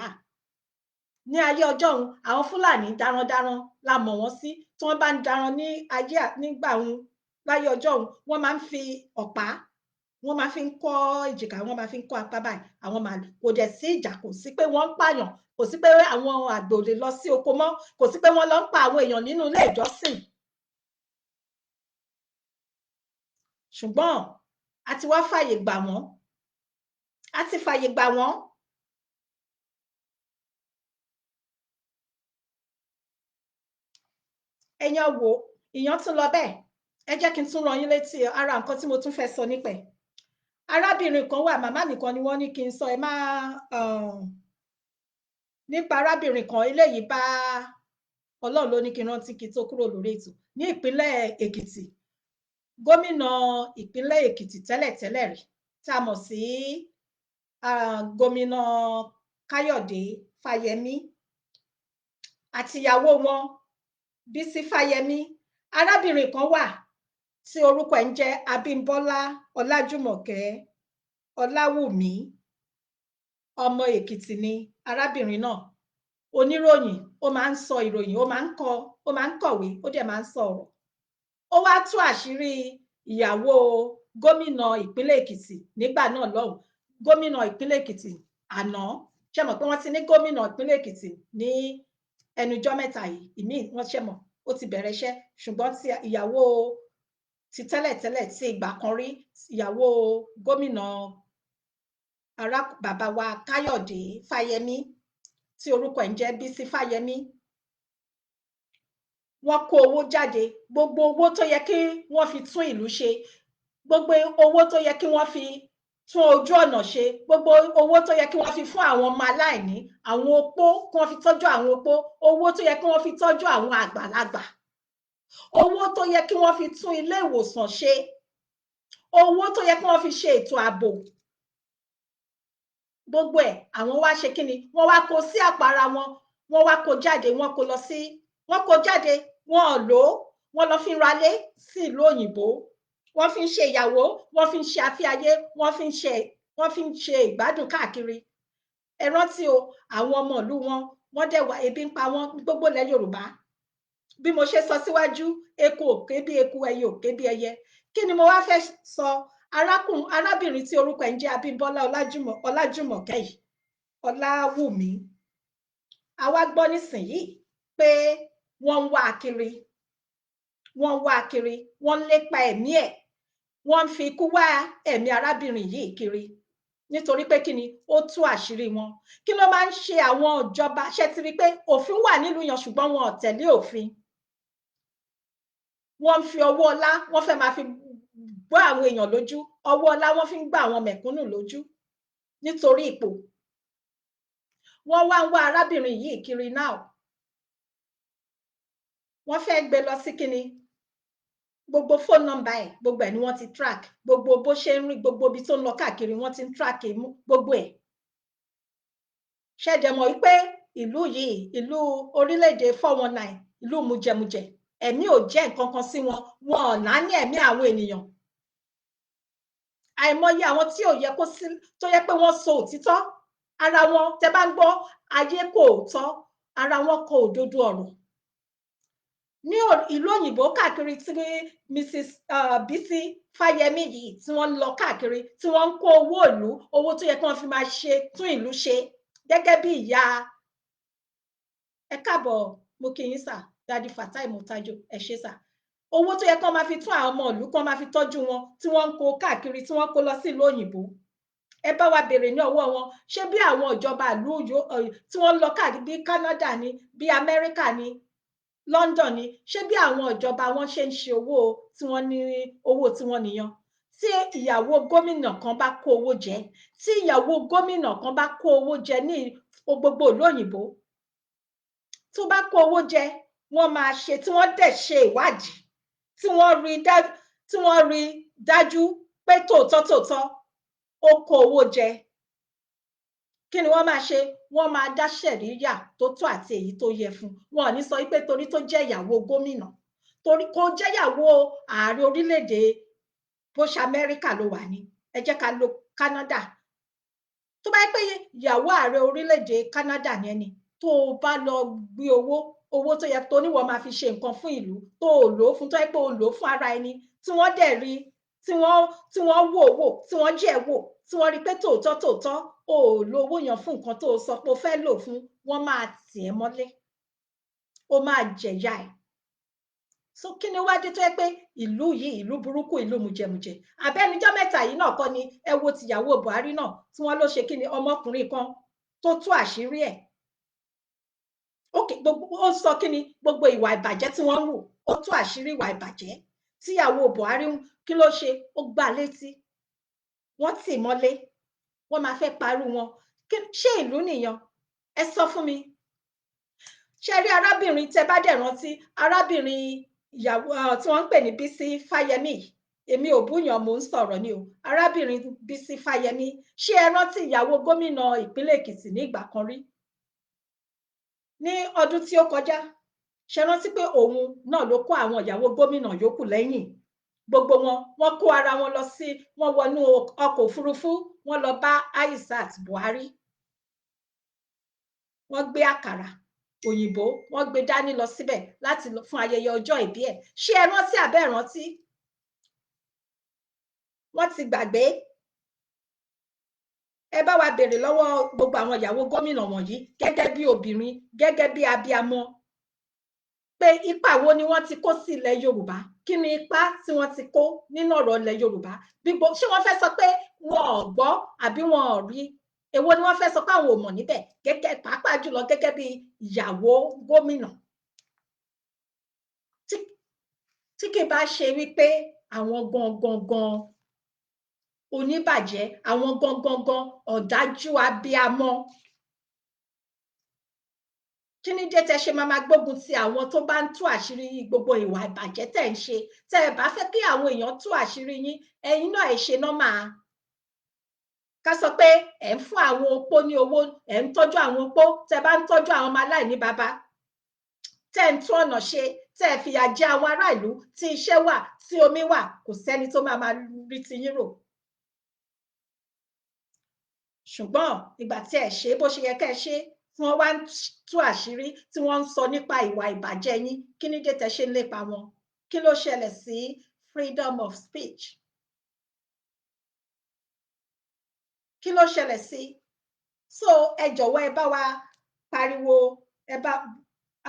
Ní ayé ọjọ́ òun, àwọn Fúlàní darandaran la mọ̀ wọ́n sí. Tí wọ́n bá ń daran ní ayé nígbà òun, láyé ọjọ́ òun, wọ́n máa ń fi ọ̀pá, wọ́n máa fi ń kọ́ èjìká, wọ́n máa fi ń kọ́ apá báyìí. Àwọn màálù, kò dẹ̀ sí ìjà, kò sí pé wọ́n ń pààyàn, kò sí pé àwọn àgbẹ̀ ò lè lọ sí oko mọ́, kò sí pé wọ́n lọ ń pa àwọn èèyàn nínú ilé ìjọsìn. Ṣùgbọ́n a ti wá fàyè gbà wọ́n, a ti fàyè gbà wọ́n. Ẹ̀yàn wo ìyàn tún lọ bẹ́ẹ̀. Ẹ jẹ́ kí n tún rán yín létí ara nǹkan tí mo tún fẹ́ sọ nípẹ̀. Arábìnrin kan wà, màmá mi kan ni wọ́n ní kí n sọ, ẹ má nípa arábìnrin kan, eléyìí bá Ọlọ́run ló ní kí n rántí kí n tó kúrò lórí ètò. Ní ìpínlẹ̀ Èkìtì, gómìnà ìpínlẹ̀ Èkìtì tẹ́lẹ̀tẹ́lẹ̀ rí tá a mọ̀ sí gómìnà Káyọ̀dé Fáyẹmí àtìyàwó wọn Bísí Fáyẹmí. Arábìnrin kan wà tí orúkọ ẹ̀ ń jẹ́ Abímbọ́lá Ọlájùmọ̀kẹ́ Ọláwùmí. Ọmọ Èkìtì ni arábìnrin náà. Oníròyìn, ó máa ń sọ ìròyìn, ó máa ń kọ, ó máa ń kọ̀wé, ó dẹ̀ máa ń sọ̀rọ̀. Ó wá tú àṣírí ìyàwó gómìnà ìpínlẹ̀ Èkìtì nígbà náà lọ́hùn, gómìnà ìpínlẹ̀ Èkìtì àná. Ṣe mọ̀ pé wọ́n ti ní gómìnà ìpínlẹ̀ Èkìtì ní ẹnujọ́ mẹ́ta yìí, ìmíì wọ́n ṣe mọ̀ ó ti bẹ̀rẹ̀ iṣẹ́, ṣùgbọ́n ti ìyàwó ti tẹ́lẹ̀tẹ́lẹ̀ ti ìgbà kan rí, ìyàwó gómìnà bàbá wa Káyọ̀dé Fáyẹmí tí orúkọ ẹ̀ ń jẹ́ Bísí Fáyẹmí. Wọ́n kó owó jáde, gbogbo owó tó yẹ kí wọ́n fi tún ìlú ṣe, gbogbo owó tó yẹ kí wọ́n fi tún ojú ọ̀nà ṣe, gbogbo owó tó yẹ kí wọ́n fi fún àwọn ọmọ aláìní, àwọn opó, kí wọ́n fi tọ́jú àwọn opó, owó tó yẹ kí wọ́n fi tọ́jú àwọn àgbàlagbà, owó tó yẹ kí wọ́n fi tún ilé ìwòsàn ṣe, owó tó yẹ kí wọ́n fi ṣe ètò ààbò, gbogbo ẹ̀ àwọn wá ṣe kí ni, wọ́n wá kó sí àpò ara wọn, wọ́n wá kó jáde, wọ́n kó lọ sí, wọ́n kó jáde, wọ́n ò lò ó, wọ́n lọ fi ralé sí ìlú òyìnbó, wọ́n fi ń ṣe ìyàwó, wọ́n fi ń ṣe afíayé, wọ́n fi ń ṣe ìgbádùn káàkiri. Ẹ rántí o, àwọn ọmọ ìlú wọn, wọ́n dẹ̀ wá, ebi ń pa wọ́n gbogbo ilẹ̀ Yorùbá. Bí mo ṣe sọ síwájú, eku ò ké bí eku, ẹyẹ ò ké bí ẹyẹ. Kí ni mo wá fẹ́ sọ? Arábìnrin tí orúkọ ẹ̀ ń jẹ́ Abímbọ́lá Ọlájùmọ̀kẹ́ yìí, Ọláwùmí, àwa gbọ́ nísìnyí pé wọ́n ń wá kiri, wọ́n ń wá kiri, wọ́n ń lépa ẹ̀mí ẹ̀, wọ́n ń fi ikú wá ẹ̀mí arábìnrin yìí kiri, nítorí pé kí ni, ó tú àṣírí wọn. Kí ló máa ń ṣe àwọn ìjọba? Ṣe ti rí pé òfin wà nílùú yan, ṣùgbọ́n wọn ò tẹ̀lé òfin. Wọ́n ń fi ọwọ́ ọlá, wọ́n fẹ́ máa fi gbọ́ àwọn èèyàn lójú, ọwọ́ ọlá wọ́n fi ń gbá àwọn mẹ̀kúnnù lójú nítorí ipò. Wọ́n wá ń wá arábìnrin yìí kiri náà. Wọ́n fẹ́ gbé lọ sí kíni, gbogbo phone number ẹ̀, gbogbo ẹ̀ ni wọ́n ti track, gbogbo bó ṣe ń rìn, gbogbo ibi tó ń lọ káàkiri wọ́n ti ń track gbogbo ẹ̀. Ṣẹ̀dẹ̀ mọ̀ wípé ìlú yìí, ìlú orílẹ̀-èdè 419, ìlú mujẹmujẹ, ẹ̀mí ò jẹ́ nǹkan kan sí wọn, wọn ò náání ẹ̀mí àwọn ènìyàn. Àìmọye àwọn tí ò yẹ kó sí, tó yẹ pé wọ́n sọ òtítọ́ ara wọn, tẹ́ bá ń gbọ́ ayé kò tọ́, ara wọn kọ òdodo ọ̀rọ̀. Ní ìlú òyìnbó káàkiri tí Mrs. Bísí Fáyẹmí yìí tí wọ́n ń lọ káàkiri, tí wọ́n ń kó owó ìlú, owó tó yẹ kí wọ́n fi máa ṣe tún ìlú ṣe, gẹ́gẹ́ bí ìyá. Ẹ káàbọ̀, mo kí yín sà, Daddy Fatai Mutajo, ẹ ṣé sà. Owó tó yẹ kí wọ́n máa fi tún àwọn ọmọ ìlú, kí wọ́n máa fi tọ́jú wọn, tí wọ́n ń kó káàkiri, tí wọ́n kó lọ sí ìlú òyìnbó. Ẹ bá wa béèrè ní ọwọ́ wọn, ṣé bí àwọn ìjọba ìlú tí wọ́n ń lọ káàkiri bí Canada ni, bí Amẹ́ríkà ni, London ni, ṣé bí àwọn ìjọba wọn ṣe ń ṣe owó tí wọ́n ní, owó tí wọ́n nìyàn? Tí ìyàwó gómìnà kan bá kó owó jẹ, tí ìyàwó gómìnà kan bá kó owó jẹ ní gbogbo ìlú òyìnbó, tó bá kó owó jẹ, wọ́n máa ṣe, tí wọ́n dẹ̀ ṣe ìwádìí, tí wọ́n rí dájú pé tòótọ́ tòótọ́ ó kó owó jẹ, kí ni wọ́n máa ṣe? Wọ́n máa dá ṣẹ̀ríyà tó tó àti èyí tó yẹ fún. Wọn ò ní sọ pé torí tó jẹ́ ìyàwó gómìnà, torí kó jẹ́ ìyàwó ààrẹ orílẹ̀-èdè bó ṣe Amẹ́ríkà ló wà ní, ẹ jẹ́ ká lo Canada. Tó bá yẹ pé ìyàwó ààrẹ orílẹ̀-èdè Canada yẹn ni, tó o bá lọ gbé owó, owó tó yẹ tó níwọ̀n máa fi ṣe nǹkan fún ìlú, tó o lò ó fún, tó yẹ pé o lò ó fún ara ẹni, tí wọ́n dẹ̀ rí, tí wọ́n wò wò, tí wọ́n jẹ́ wò, tí wọ́n rí pé tòótọ́ tòótọ́ o ò lo owó yẹn fún nǹkan tó o sọ pé o fẹ́ lò fún, wọ́n máa tì ẹ́ mọ́lé, o máa jẹ̀yà ẹ̀. So kí ni wá dé tó yẹ pé ìlú yìí, ìlú burúkú, ìlú mujẹmujẹ? Abẹ́nijọ́ mẹ́ta yìí náà kọ́ ni ẹ wo tìyàwó Buhari náà tí wọ́n ló ṣe kí ni, ọmọkùnrin kan tó tú àṣírí ẹ̀. Okay, gbogbo ó sọ kí ni gbogbo ìwà ìbàjẹ́ tí wọ́n ń wù, ó tú àṣírí ìwà ìbàjẹ́ tíyàwó Buhari kí ló ṣe, ó gbá létí, wọ́n tì mọ́lé, wọ́n máa fẹ́ parú wọn. Ṣé ìlú nìyẹn? Ẹ sọ fún mi. Ṣé rí arábìnrin, tẹ́ bá dẹ̀ rántí arábìnrin ìyàwó tí wọ́n ń pè ní Bísí Fáyẹmí, èmi ò búyàn, mò ń sọ̀rọ̀ ni o. Arábìnrin Bísí Fáyẹmí, ṣé ẹ rántí ìyàwó gómìnà ìpínlẹ̀ Èkìtì ní ìgbà kan rí ní ọdún tí ó kọjá? Ṣé rántí pé òun náà ló kó àwọn ìyàwó gómìnà yòókù lẹ́yìn Gbogbo wọn, wọ́n kó ara wọn lọ sí, wọ́n wọnú ọkọ̀ òfurufú, wọ́n lọ bá Aishat Buhari. Wọ́n gbé àkàrà òyìnbó, wọ́n gbé dání lọ síbẹ̀ láti fún ayẹyẹ ọjọ́ ìbí ẹ̀. Ṣé ẹ rántí àbẹ́ rántí? Wọ́n ti gbàgbé. Ẹ bá wa béèrè lọ́wọ́ gbogbo àwọn ìyàwó gómìnà wọ̀nyí gẹ́gẹ́ bí obìnrin, gẹ́gẹ́ bí abiamọ, pé ipa wo ni wọ́n ti kó sí ilẹ̀ Yorùbá? Kí ni ipa tí wọ́n ti kó nínú ọ̀rọ̀ ilẹ̀ Yorùbá? Gbogbo ṣé wọ́n fẹ́ sọ pé wọn ò gbọ́ àbí wọn ò rí? Èwo ni wọ́n fẹ́ sọ pé àwọn ò mọ̀ níbẹ̀, gẹ́gẹ́ pàápàá jùlọ gẹ́gẹ́ bí ìyàwó gómìnà? Tí kì bá ṣe wípé àwọn gangan oníbàjẹ́, àwọn gangan ọ̀dájú abiamọ. Kí ni dé tẹ́ ṣe máa máa gbógun ti àwọn tó bá ń tú àṣírí gbogbo ìwà ìbàjẹ́ tẹ́ ń ṣe? Tẹ́ ẹ bá fẹ́ kí àwọn èèyàn tú àṣírí yín, ẹ̀yin náà ẹ ṣe nọ́mà. Ká sọ pé ẹ̀ ń fún àwọn opó ní owó, ẹ̀ ń tọ́jú àwọn opó, tẹ́ bá ń tọ́jú àwọn ọmọ aláìní baba, tẹ́ ń tún ọ̀nà ṣe, tẹ́ ẹ fìyà jẹ àwọn ará ìlú, tí iṣẹ́ wà, tí omi wà, kò sẹ́ni tó máa máa rí ti yín rò. Ṣùgbọ́n ìgbà tí ẹ ṣe bó ṣe yẹ kẹ́ ẹ ṣe, tí wọ́n wá ń tú àṣírí, tí wọ́n ń sọ nípa ìwà ìbàjẹ́ yín, kí ni dé tẹ́ ṣe ń lépa wọn? Kí ló ṣẹlẹ̀ sí freedom of speech? Kí ló ṣẹlẹ̀ sí? So ẹ jọ̀wọ́ ẹ bá wa pariwo, ẹ bá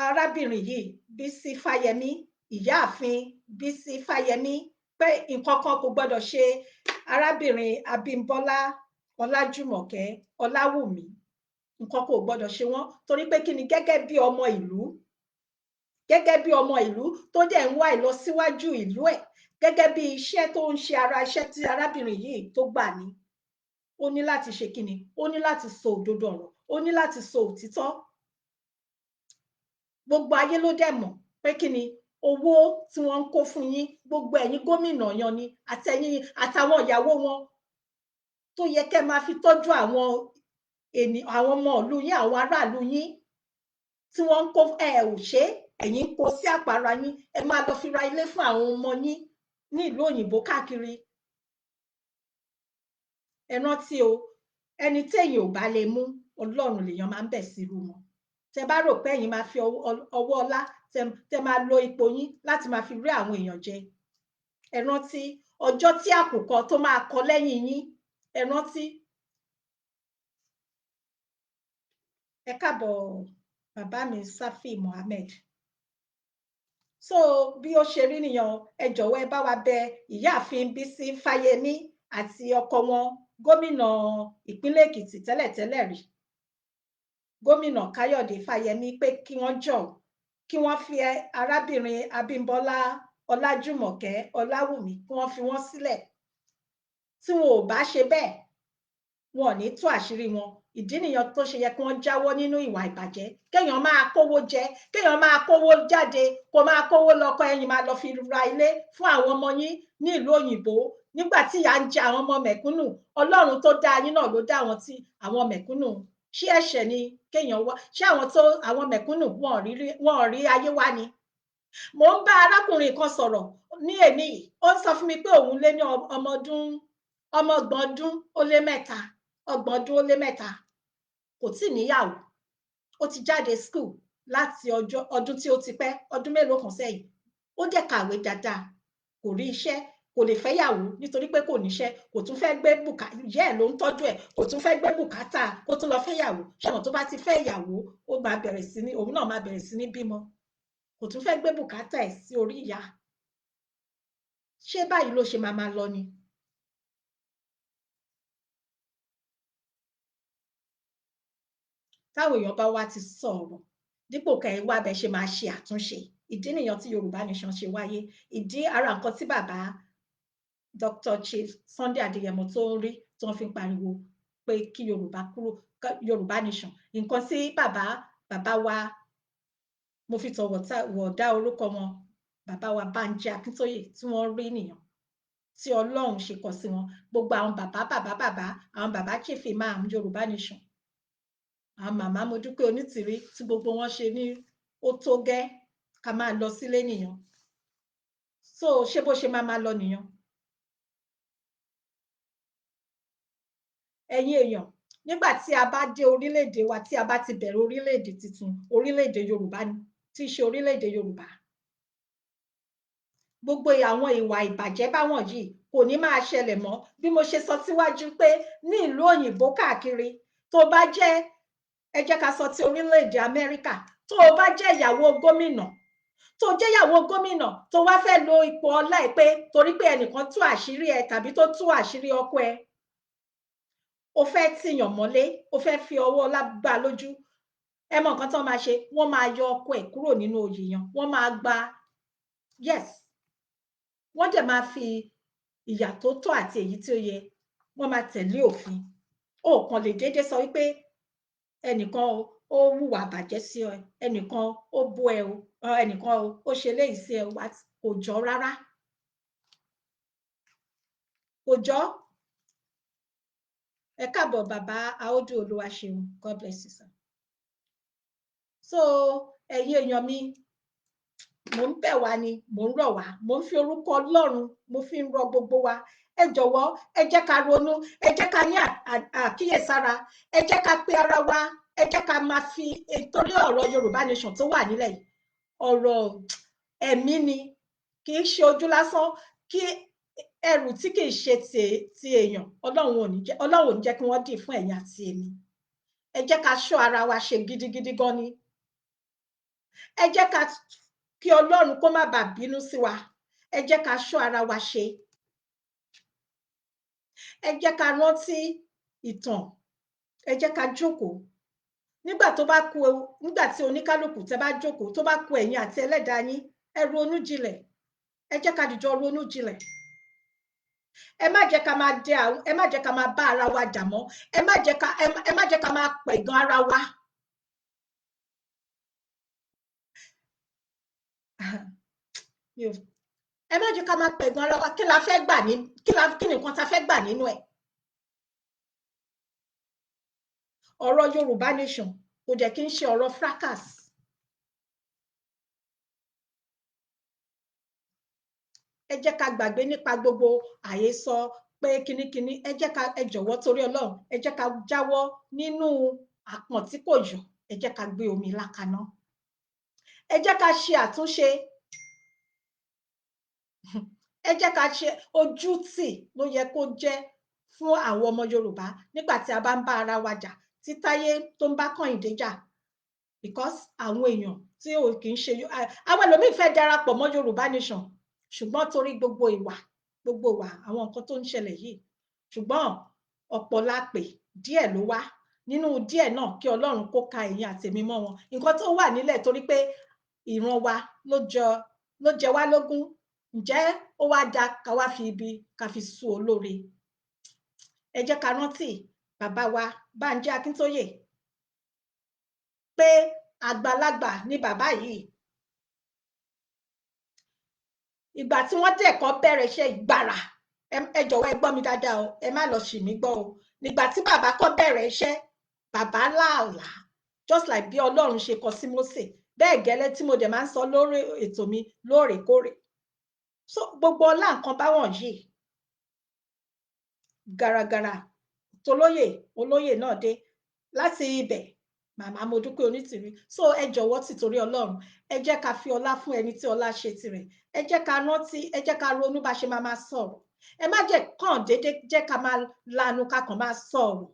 arábìnrin yìí Bísí Fáyẹmí, ìyáàfin Bísí Fáyẹmí, pé nǹkan kan kò gbọdọ̀ ṣe arábìnrin Abímbọ́lá Ọlájùmọ̀kẹ́ Ọláwùmí. Nǹkan kò gbọdọ̀ ṣe wọ́n, torí pé kí ni, gẹ́gẹ́ bí ọmọ ìlú, gẹ́gẹ́ bí ọmọ ìlú tó dẹ̀ ń wá ìlọsíwájú ìlú ẹ̀, gẹ́gẹ́ bí iṣẹ́ tó ń ṣe, ara iṣẹ́ tí arábìnrin yìí tó gbà ní, ó ní láti ṣe kí ni, ó ní láti sọ òdodo ọ̀rọ̀, ó ní láti sọ òtítọ́. Gbogbo ayé ló dẹ̀ mọ̀ pé kí ni owó tí wọ́n ń kó fún yín, gbogbo ẹ̀yin gómìnà yan ni àtẹ̀yin àtàwọn ìyàwó wọn, tó yẹ kẹ́ máa fi tọ́jú àwọn àwọn ọmọ ìlú yín, àwọn aráàlú yín, tí wọ́n ń kó, ẹ ò ṣe, ẹ̀yin ń kó sí àpárá yín, ẹ máa lọ fi ra ilé fún àwọn ọmọ yín ní ìlú òyìnbó káàkiri. Ẹ rántí o, ẹni téèyàn ò bá lè mú, Ọlọ́run lèèyàn máa ń bẹ̀ sí irú wọn. Tẹ bá rò pé ẹ̀yin máa fi ọwọ́ ọlá, tẹ máa lo ipò yín láti máa fi rí àwọn èèyàn jẹ, ẹ rántí ọjọ́ tí àkùkọ tó máa kọ lẹ́yìn yín, ẹ rántí. Ẹ káàbọ̀ bàbá mi Safi Mohammed. So bí ó ṣe rí nìyẹn, ẹ jọ̀wọ́ ẹ bá wa bẹ̀ ìyáàfin Bísí Fáyẹmí àti ọkọ wọn, gómìnà ìpínlẹ̀ Èkìtì tẹ́lẹ̀tẹ́lẹ̀ rí, gómìnà Káyọ̀dé Fáyẹmí, pé kí wọ́n jọ̀ọ́ kí wọ́n fi arábìnrin Abímbọ́lá Ọlájùmọ̀kẹ́ Ọláwùmí, kí wọ́n fi wọ́n sílẹ̀. Tí wọn ò bá ṣe bẹ́ẹ̀, wọn ò ní tú àṣírí wọn. Ìdí nìyẹn tó ṣe yẹ kí wọ́n jáwọ́ nínú ìwà ìbàjẹ́. Kéèyàn máa kówó jẹ, kéèyàn máa kówó jáde, kó máa kówó lọkọ ẹ̀yin máa lọ fi ra ilé fún àwọn ọmọ yín ní ìlú òyìnbó nígbà tí ìyà ń jẹ àwọn ọmọ mẹ̀kúnnù. Ọlọ́run tó dá yín náà ló dá àwọn tí àwọn mẹ̀kúnnù. Ṣé ẹ̀ṣẹ̀ ni kéèyàn wá? Ṣé àwọn tó àwọn mẹ̀kúnnù wọn ò rí ayé wá ni? Mò ń bá arákùnrin kan sọ̀rọ̀ ní èní yìí, ó ń sọ fún mi pé òun lé ní ọmọ ọdún, ọmọ 33, 33, kò tí ì níyàwó. Ó ti jáde school láti ọjọ́ ọdún tí ó ti pẹ́, ọdún mélòó kan sẹ́yìn. Ó dẹ̀ kàwé dáadáa, kò rí iṣẹ́, kò lè fẹ́yàwó nítorí pé kò níṣẹ́, kò tún fẹ́ gbé bùkátà, ìyá ẹ̀ ló ń tọ́jú ẹ̀, kò tún fẹ́ gbé bùkátà kó tún lọ fẹ́yàwó. Ṣẹ̀wọ̀n tó bá ti fẹ́ ìyàwó, ó máa bẹ̀rẹ̀ sí ní, òun náà máa bẹ̀rẹ̀ sí ní bímọ, kò tún fẹ́ gbé bùkátà ẹ̀ sí orí ìyá. Ṣé báyìí ló ṣe máa máa lọ ni? Táwọn èèyàn bá wá ti sọ̀rọ̀, dípò kẹ́ ẹ wá bẹ ṣe máa ṣe àtúnṣe. Ìdí nìyẹn tí Yorùbá Nation ṣe wáyé. Ìdí ara nǹkan tí bàbá Dr. Chief Sunday Adéyẹmọ tó ń rí, tó ń fi pariwo pé kí Yorùbá kúrò, Yorùbá Nation. Nǹkan tí bàbá bàbá wa, mo fi tọ̀wọ̀ dá orúkọ wọn, bàbá wa Bánjí Akíntóyè, tí wọ́n rí nìyẹn, tí Ọlọ́run ṣe kọ sí wọn. Gbogbo àwọn bàbá bàbá bàbá, àwọn bàbá Chief Imam Yorùbá Nation, àwọn màmá Modúpẹ́ Onítìrí, tí gbogbo wọn ṣe ní ó tó gẹ́ ká máa lọ sílé nìyẹn. So ṣé bó ṣe máa máa lọ nìyẹn? Ẹ̀yin èèyàn, nígbà tí a bá dé orílẹ̀-èdè wa, tí a bá ti bẹ̀rẹ̀ orílẹ̀-èdè tuntun, orílẹ̀-èdè Yorùbá ni, tí í ṣe orílẹ̀-èdè Yorùbá, gbogbo àwọn ìwà ìbàjẹ́ báwọn yìí kò ní máa ṣẹlẹ̀ mọ́. Bí mo ṣe sọ síwájú pé ní ìlú òyìnbó káàkiri, tó bá jẹ́, ẹ jẹ́ ká sọ ti orílẹ̀-èdè Amẹ́ríkà, tó o bá jẹ́ ìyàwó gómìnà, tó jẹ́ ìyàwó gómìnà, tó wá fẹ́ lo ipò ọlá ẹ pé torí pé ẹnìkan tú àṣírí ẹ tàbí tó tú àṣírí ọkọ ẹ, o fẹ́ tìyàn mọ́lé, o fẹ́ fi ọwọ́ ọlá gbá lójú, ẹ mọ nǹkan tó máa ṣe, wọ́n máa yọ ọkọ ẹ kúrò nínú oyè yẹn, wọ́n máa gba, yes, wọ́n dẹ̀ máa fi ìyà tó tọ́ àti èyí tí ó yẹ, wọ́n máa tẹ̀lé òfin. O kàn lè déédéé sọ wípé ẹnìkan ó hùwà bàjẹ́ sí ọ, ẹnìkan ó bú ẹ o, ẹnìkan ó ṣe léyìí sí ẹ, kò jọ rárá, kò jọ. Ẹ káàbọ̀ bàbá Aodu Olúwaṣeun, God bless you sir. So ẹ̀yin èèyàn mi, mò ń bẹ̀ wá ni, mò ń rọ̀ wá, mò ń fi orúkọ Ọlọ́run, mo fi ń rọ̀ gbogbo wa. Ẹ jọ̀wọ́, ẹ jẹ́ ká ronú, ẹ jẹ́ ká ní àkíyèsára, ẹ jẹ́ ká pe ara wa, ẹ jẹ́ ká máa fi, torí ọ̀rọ̀ Yorùbá nation tó wà nílẹ̀ yìí, ọ̀rọ̀ ẹ̀mí ni, kì í ṣe ojú lásán, kí ẹrù tí kì í ṣe ti èèyàn, Ọlọ́run ò ní jẹ́ kí wọ́n dì fún ẹ̀yin àti èmi. Ẹ jẹ́ ká ṣọ́ ara wa ṣe gidigidi gan ni. Ẹ jẹ́ ká kí Ọlọ́run kó má bàa bínú sí wa. Ẹ jẹ́ ká ṣọ́ ara wa ṣe. Ẹ jẹ́ ká rántí ìtàn. Ẹ jẹ́ ká jókòó. Nígbà tó bá kù, nígbà tí oníkálukú tẹ́ bá jókòó, tó bá kù ẹ̀yin àti ẹlẹ́dàá yín, ẹ ronú jinlẹ̀. Ẹ jẹ́ ká dìjọ ronú jinlẹ̀. Ẹ má jẹ́ ká máa dẹ àwọn, ẹ má jẹ́ ká máa bá ara wa jà mọ́. Ẹ má jẹ́ ká máa pẹ̀gàn ara wa. Ẹ má jẹ́ ká máa pẹ̀gàn ara wa. Kí la fẹ́ gbà ní, kí nìkan ta fẹ́ gbà nínú ẹ̀? Ọ̀rọ̀ Yorùbá nation kò jẹ́ kí n ṣe ọ̀rọ̀ fracas. Ẹ jẹ́ ká gbàgbé nípa gbogbo àhesọ pé kínníkínní. Ẹ jẹ́ ká, ẹ jọ̀wọ́ torí Ọlọ́run, ẹ jẹ́ ká jáwọ́ nínú àpọ̀n tí kò yọ̀. Ẹ jẹ́ ká gbé omi lákaná. Ẹ jẹ́ ká ṣe àtúnṣe. Ẹ jẹ́ ká ṣe ojútì ló yẹ kó jẹ́ fún àwọn ọmọ Yorùbá nígbà tí a bá ń bá ara wa jà, tí Táyé tó ń bá Kànhìndé jà, because àwọn èèyàn tí ò kì í ṣe, àwọn ẹlòmíín fẹ́ darapọ̀ mọ́ Yorùbá nation, ṣùgbọ́n torí gbogbo ìwà àwọn nǹkan tó ń ṣẹlẹ̀ yìí, ṣùgbọ́n ọ̀pọ̀ la pè, díẹ̀ ló wá. Nínú díẹ̀ náà, kí Ọlọ́run kó ka ẹ̀yin àtèmi mọ́ wọn. Nǹkan tó wà nílẹ̀, torí pé ìran wa ló jẹ wá lógún, ǹjẹ́ ó wá da ká wá fi ibi ká fi sú olóore? Ẹ jẹ́ ká rántí bàbá wa Bánjí Akíntóyè pé àgbàlagbà ni bàbá yìí. Ìgbà tí wọ́n dẹ̀kọ́ bẹ̀rẹ̀ iṣẹ́ ìgbàrà, ẹ jọ̀wọ́ ẹ gbọ́ mi dáadáa o, ẹ má lọ ṣì mí gbọ́ o. Nígbà tí bàbá kọ́ bẹ̀rẹ̀ iṣẹ́, bàbá làálàá, just like bí Ọlọ́run ṣe kọ sí Mósè, bẹ́ẹ̀ gẹ́lẹ́ tí mo dẹ̀ máa ń sọ lórí ètò mi lóòrèkóòrè. So gbogbo ọlá nǹkan báwọn yìí, gàràgàrà tolóyè olóyè náà dé láti ibẹ̀, màmá Modúpẹ́ Onítìrí. So ẹ jọ̀wọ́ tìtorí Ọlọ́run, ẹ jẹ́ ká fi ọlá fún ẹni tí ọlá ṣe tirẹ̀. Ẹ jẹ́ ká rántí, ẹ jẹ́ ká ronú bá ṣe máa máa sọ̀rọ̀. Ẹ má jẹ́ kàn déédéé jẹ́ ká máa lanu ká kàn máa sọ̀rọ̀,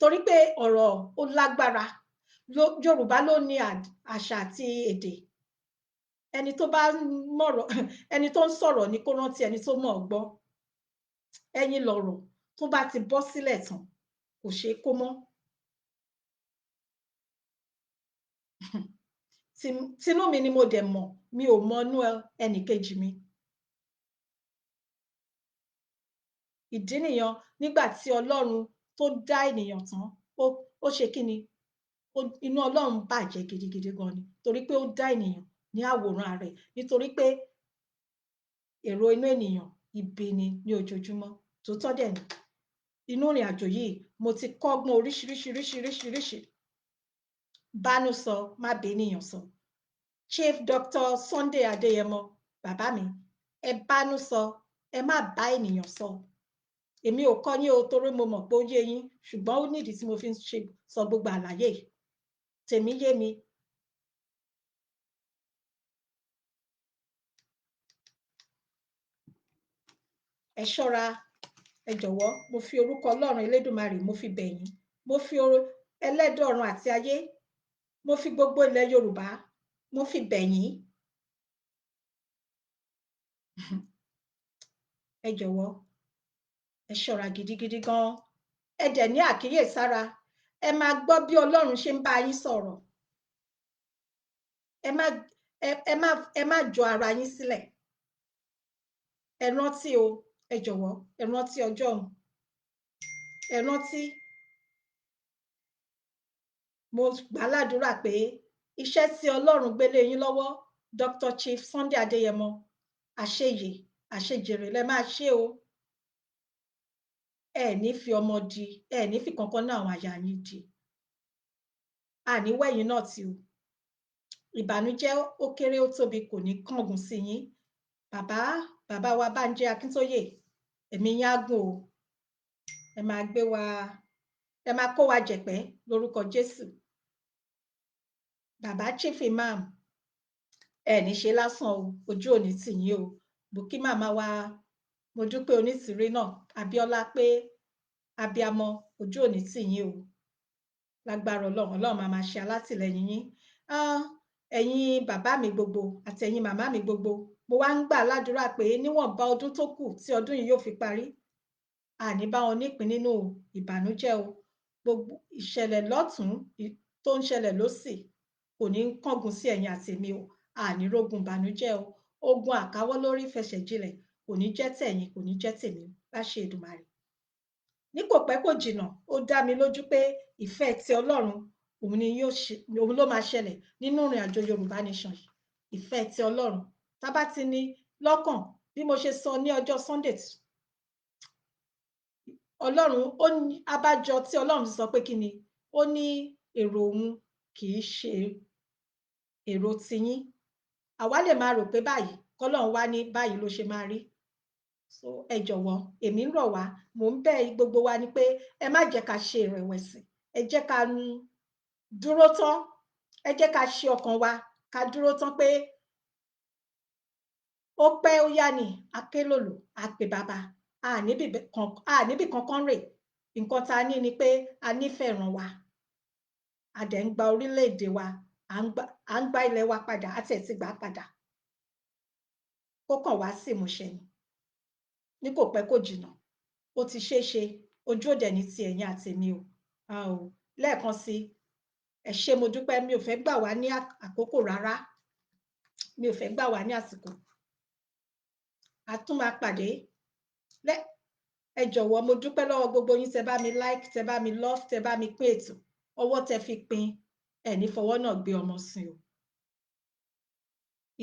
torí pé ọ̀rọ̀ ó lágbára. Yorùbá ló ní àṣà àti èdè. Ẹni tó bá mọ̀rọ̀, ẹni tó ń sọ̀rọ̀ ni kó rántí ẹni tó mọ̀ ọ́ gbọ́. Ẹ̀yin lọ̀rọ̀ tó bá ti bọ́ sílẹ̀ tán, kò ṣeé kó mọ́. Tinú mi ni mo dẹ̀ mọ̀, mi ò mọ inú ẹnìkejì mi. Ìdí nìyẹn, nígbà tí Ọlọ́run tó dá ènìyàn tán, ó ṣe kí ni, inú Ọlọ́run bàjẹ́ gidigidi gan ni, torí pé ó dá ènìyàn ní àwòrán rẹ̀, nítorí pé èrò inú ènìyàn ibi ni ní ojoojúmọ́. Tòótọ́ dẹ̀ ni, inú ìrìn àjò yìí mo ti kọ́gbọ́n oríṣiríṣiríṣiríṣiríṣi. Bánú sọ, má bènìyàn sọ. Chief Dr. Sunday Adéyẹmọ, bàbá mi, ẹ bánú sọ, ẹ má bá ènìyàn sọ. Èmi ò kọ́ yín o, torí mo mọ̀ pé ó yé yín, ṣùgbọ́n ó nídìí tí mo fi ń ṣe sọ gbogbo àlàyé yìí. Tèmi yé mi. Ẹ ṣọ́ra, ẹ jọ̀wọ́, mo fi orúkọ Ọlọ́run Elédùmarè mo fi bẹ̀ yín, mo fi ẹlẹ́dọ̀ ọ̀run àti ayé, mo fi gbogbo ilẹ̀ Yorùbá mo fi bẹ̀ yín. Ẹ jọ̀wọ́, ẹ ṣọ́ra gidigidi gan. Ẹ dẹ̀ ní àkíyèsára, ẹ máa gbọ́ bí Ọlọ́run ṣe ń bá yín sọ̀rọ̀. Ẹ má jọ ara yín sílẹ̀. Ẹ rántí o, ẹ jọ̀wọ́, ẹ rántí ọjọ́ òun, ẹ rántí. Mo gbà ládùúrà pé iṣẹ́ tí Ọlọ́run gbé lé yín lọ́wọ́, Dr. Chief Sunday Adéyẹmọ, àṣeyè àṣejèrè lẹ máa ṣe o. Ẹ ní fi ọmọ di, ẹ ní fi kankan náà àwọn àyà yín di. Àní wẹ̀yìn náà tí o. Ìbànújẹ́ ó kéré ó tóbi kò ní kángun sí yín. Bàbá wa Bánjí Akíntóyè, ẹ̀mí yín á gùn o. Ẹ máa gbé wa, ẹ máa kó wa jẹ̀pẹ́ lórúkọ Jésù. Bàbá Chief Imam, ẹ ní ṣe lásán o, ojú òní tì yín o. Mo kí màmá wa, mo dúpẹ́ onítìrí náà, Abíọ́lá, pé abiamọ, ojú òní tì yín o. Lágbára Ọlọ́run, Ọlọ́run máa máa ṣe alátìlẹ́yìn yín. Ẹ̀yin bàbá mi gbogbo àti ẹ̀yin màmá mi gbogbo, mo wá ń gbà ládùúrà pé níwọ̀nba ọdún tó kù tí ọdún yìí yóò fi parí, àní bá wọn nípín nínú ìbànújẹ́ o. Gbogbo ìṣẹ̀lẹ̀ lọ́tùn tó ń ṣẹlẹ̀ lósì kò ní kángun sí ẹ̀yin àti èmi o. Àní rógun ìbànújẹ́ o. Ogun àkáwọ́ lórí fẹsẹ̀ jinlẹ̀ kò ní jẹ́ tẹ̀yin, kò ní jẹ́ tèmi, láṣẹ Èdùmàrè. Ní kò pẹ́ kò jìnnà, ó dá mi lójú pé ìfẹ́ ti Ọlọ́run òun ni yóò ṣe, òun ló máa ṣẹlẹ̀ nínú ìrìn àjò Yorùbá Nation yìí. Ìfẹ́ ti Ọlọ́run tá bá ti ní lọ́kàn, bí mo ṣe sọ ní ọjọ́ Sunday, Ọlọ́run ó ní abájọ tí Ọlọ́run sọ pé kí ni ó ní èrò òun kì í ṣe èrò tiyín. Àwa lè máa rò pé báyìí kọ́lọ́run wá ní báyìí ló ṣe máa rí. So ẹ jọ̀wọ́, èmi ń rọ̀ wá, mò ń bẹ̀ gbogbo wa ni pé ẹ má jẹ́ ká ṣe ìrẹ̀wẹ̀sì, ẹ jẹ́ ká dúró tán, ẹ jẹ́ ká ṣe ọkàn wa ká dúró tán pé ó pẹ́ ó yá ni akélòlò àpè bàbá, a níbì kankan rè. Nǹkan tá a ní ni pé a nífẹ̀ẹ́ ràn wá, a dẹ̀ ń gba orílẹ̀-èdè wa, à ń gba ilẹ̀ wa padà, a tiẹ̀ ti gbà á padà. Kó kàn wá sí ìmúṣẹ ni. Ní kò pẹ́ kò jìnnà, ó ti ṣeé ṣe, ojú òde ní ti ẹ̀yin àti èmi o. Lẹ́ẹ̀kan sí, ẹ ṣé, mo dúpẹ́. Mi ò fẹ́ gbà wá ní àkókò rárá, mi ò fẹ́ gbà wá ní àsìkò. A tún máa pàdé. Ẹ jọ̀wọ́, mo dúpẹ́ lọ́wọ́ gbogbo yín tẹ́ bá mi like, tẹ́ bá mi love, tẹ́ bá mi pín ètò. Ọwọ́ tẹ́ fi pín, ẹ ní fọwọ́ náà gbé ọmọ sí o.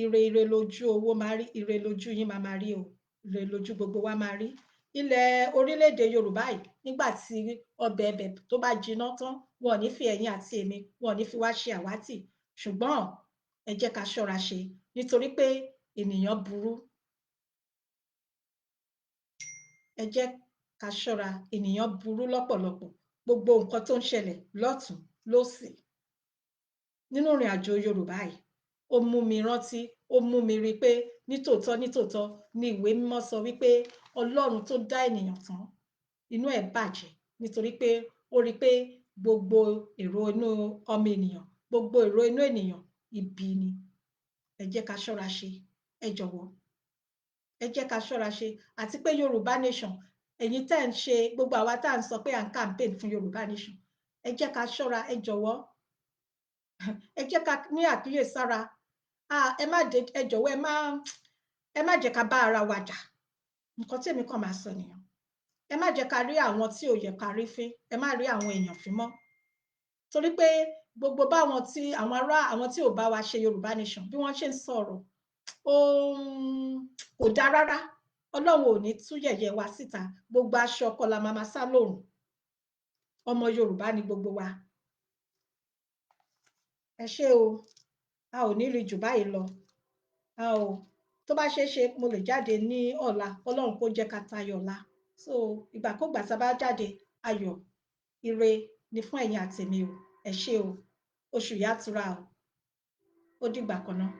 Ire ire lójú owó máa rí, ire lójú yín máa máa rí o, ire lójú gbogbo wa máa rí. Ilẹ̀ orílẹ̀-èdè Yorùbá yìí, nígbà tí ọbẹ̀ ẹbẹ̀ tó bá jiná tán, wọn ò ní fi ẹ̀yin àti èmi, wọn ò ní fi wá ṣe àwátì. Ṣùgbọ́n ẹ jẹ́ ká ṣọ́ra ṣe, nítorí pé ènìyàn burú. Ẹ jẹ́ ká ṣọ́ra, ènìyàn burú lọ́pọ̀lọpọ̀. Gbogbo nǹkan tó ń ṣẹlẹ̀ lọ́tùn lósì nínú ìrìn àjò Yorùbá yìí, ó mú mi rántí, ó mú mi rí pé nítòótọ́ nítòótọ́ ni ìwé mímọ́ sọ wípé Ọlọ́run tó dá ènìyàn tán, inú ẹ̀ bàjẹ́, nítorí pé ó rí pé gbogbo èrò inú ọmọ ènìyàn, gbogbo èrò inú ènìyàn ibi ni. Ẹ jẹ́ ká ṣọ́ra ṣe, ẹ jọ̀wọ́, ẹ jẹ́ ká ṣọ́ra ṣe. Àti pé Yorùbá Nation, ẹ̀yin tẹ́ ń ṣe, gbogbo àwa tá à ń sọ pé à ń campaign fún Yorùbá Nation, ẹ jẹ́ ká ṣọ́ra, ẹ jọ̀wọ́, ẹ jẹ́ ká ní àkíyèsára. Ẹ má dé, ẹ jọ̀wọ́, ẹ má jẹ́ ká bá ara wa jà. Nǹkan tí èmi kàn máa sọ nìyẹn. Ẹ má jẹ́ ká rí àwọn tí ò yẹ ká rí fín, ẹ má rí àwọn èèyàn fín mọ́. Torí pé gbogbo báwọn tí àwọn ará àwọn tí ò bá wa ṣe Yorùbá Nation bí wọ́n ṣe ń sọ̀rọ̀, ó kò dáa rárá. Ọlọ́run ò ní tú yẹ̀yẹ́ wa síta. Gbogbo aṣọ ọkọ la máa sá lóòrùn. Ọmọ Yorùbá ni gbogbo wa. Ẹ ṣé o. A ò ní rí jù báyìí lọ. A ò, tó bá ṣeé ṣe mo lè jáde ní ọ̀la, Ọlọ́run kó jẹ́ ká tayọ ọ̀la. So ìgbàkúgbà tá a bá jáde, ayọ̀, ire ni fún ẹ̀yin àtèmi o. Ẹ ṣé o, oṣù yìí á tura o. Ó dìgbà kan náà.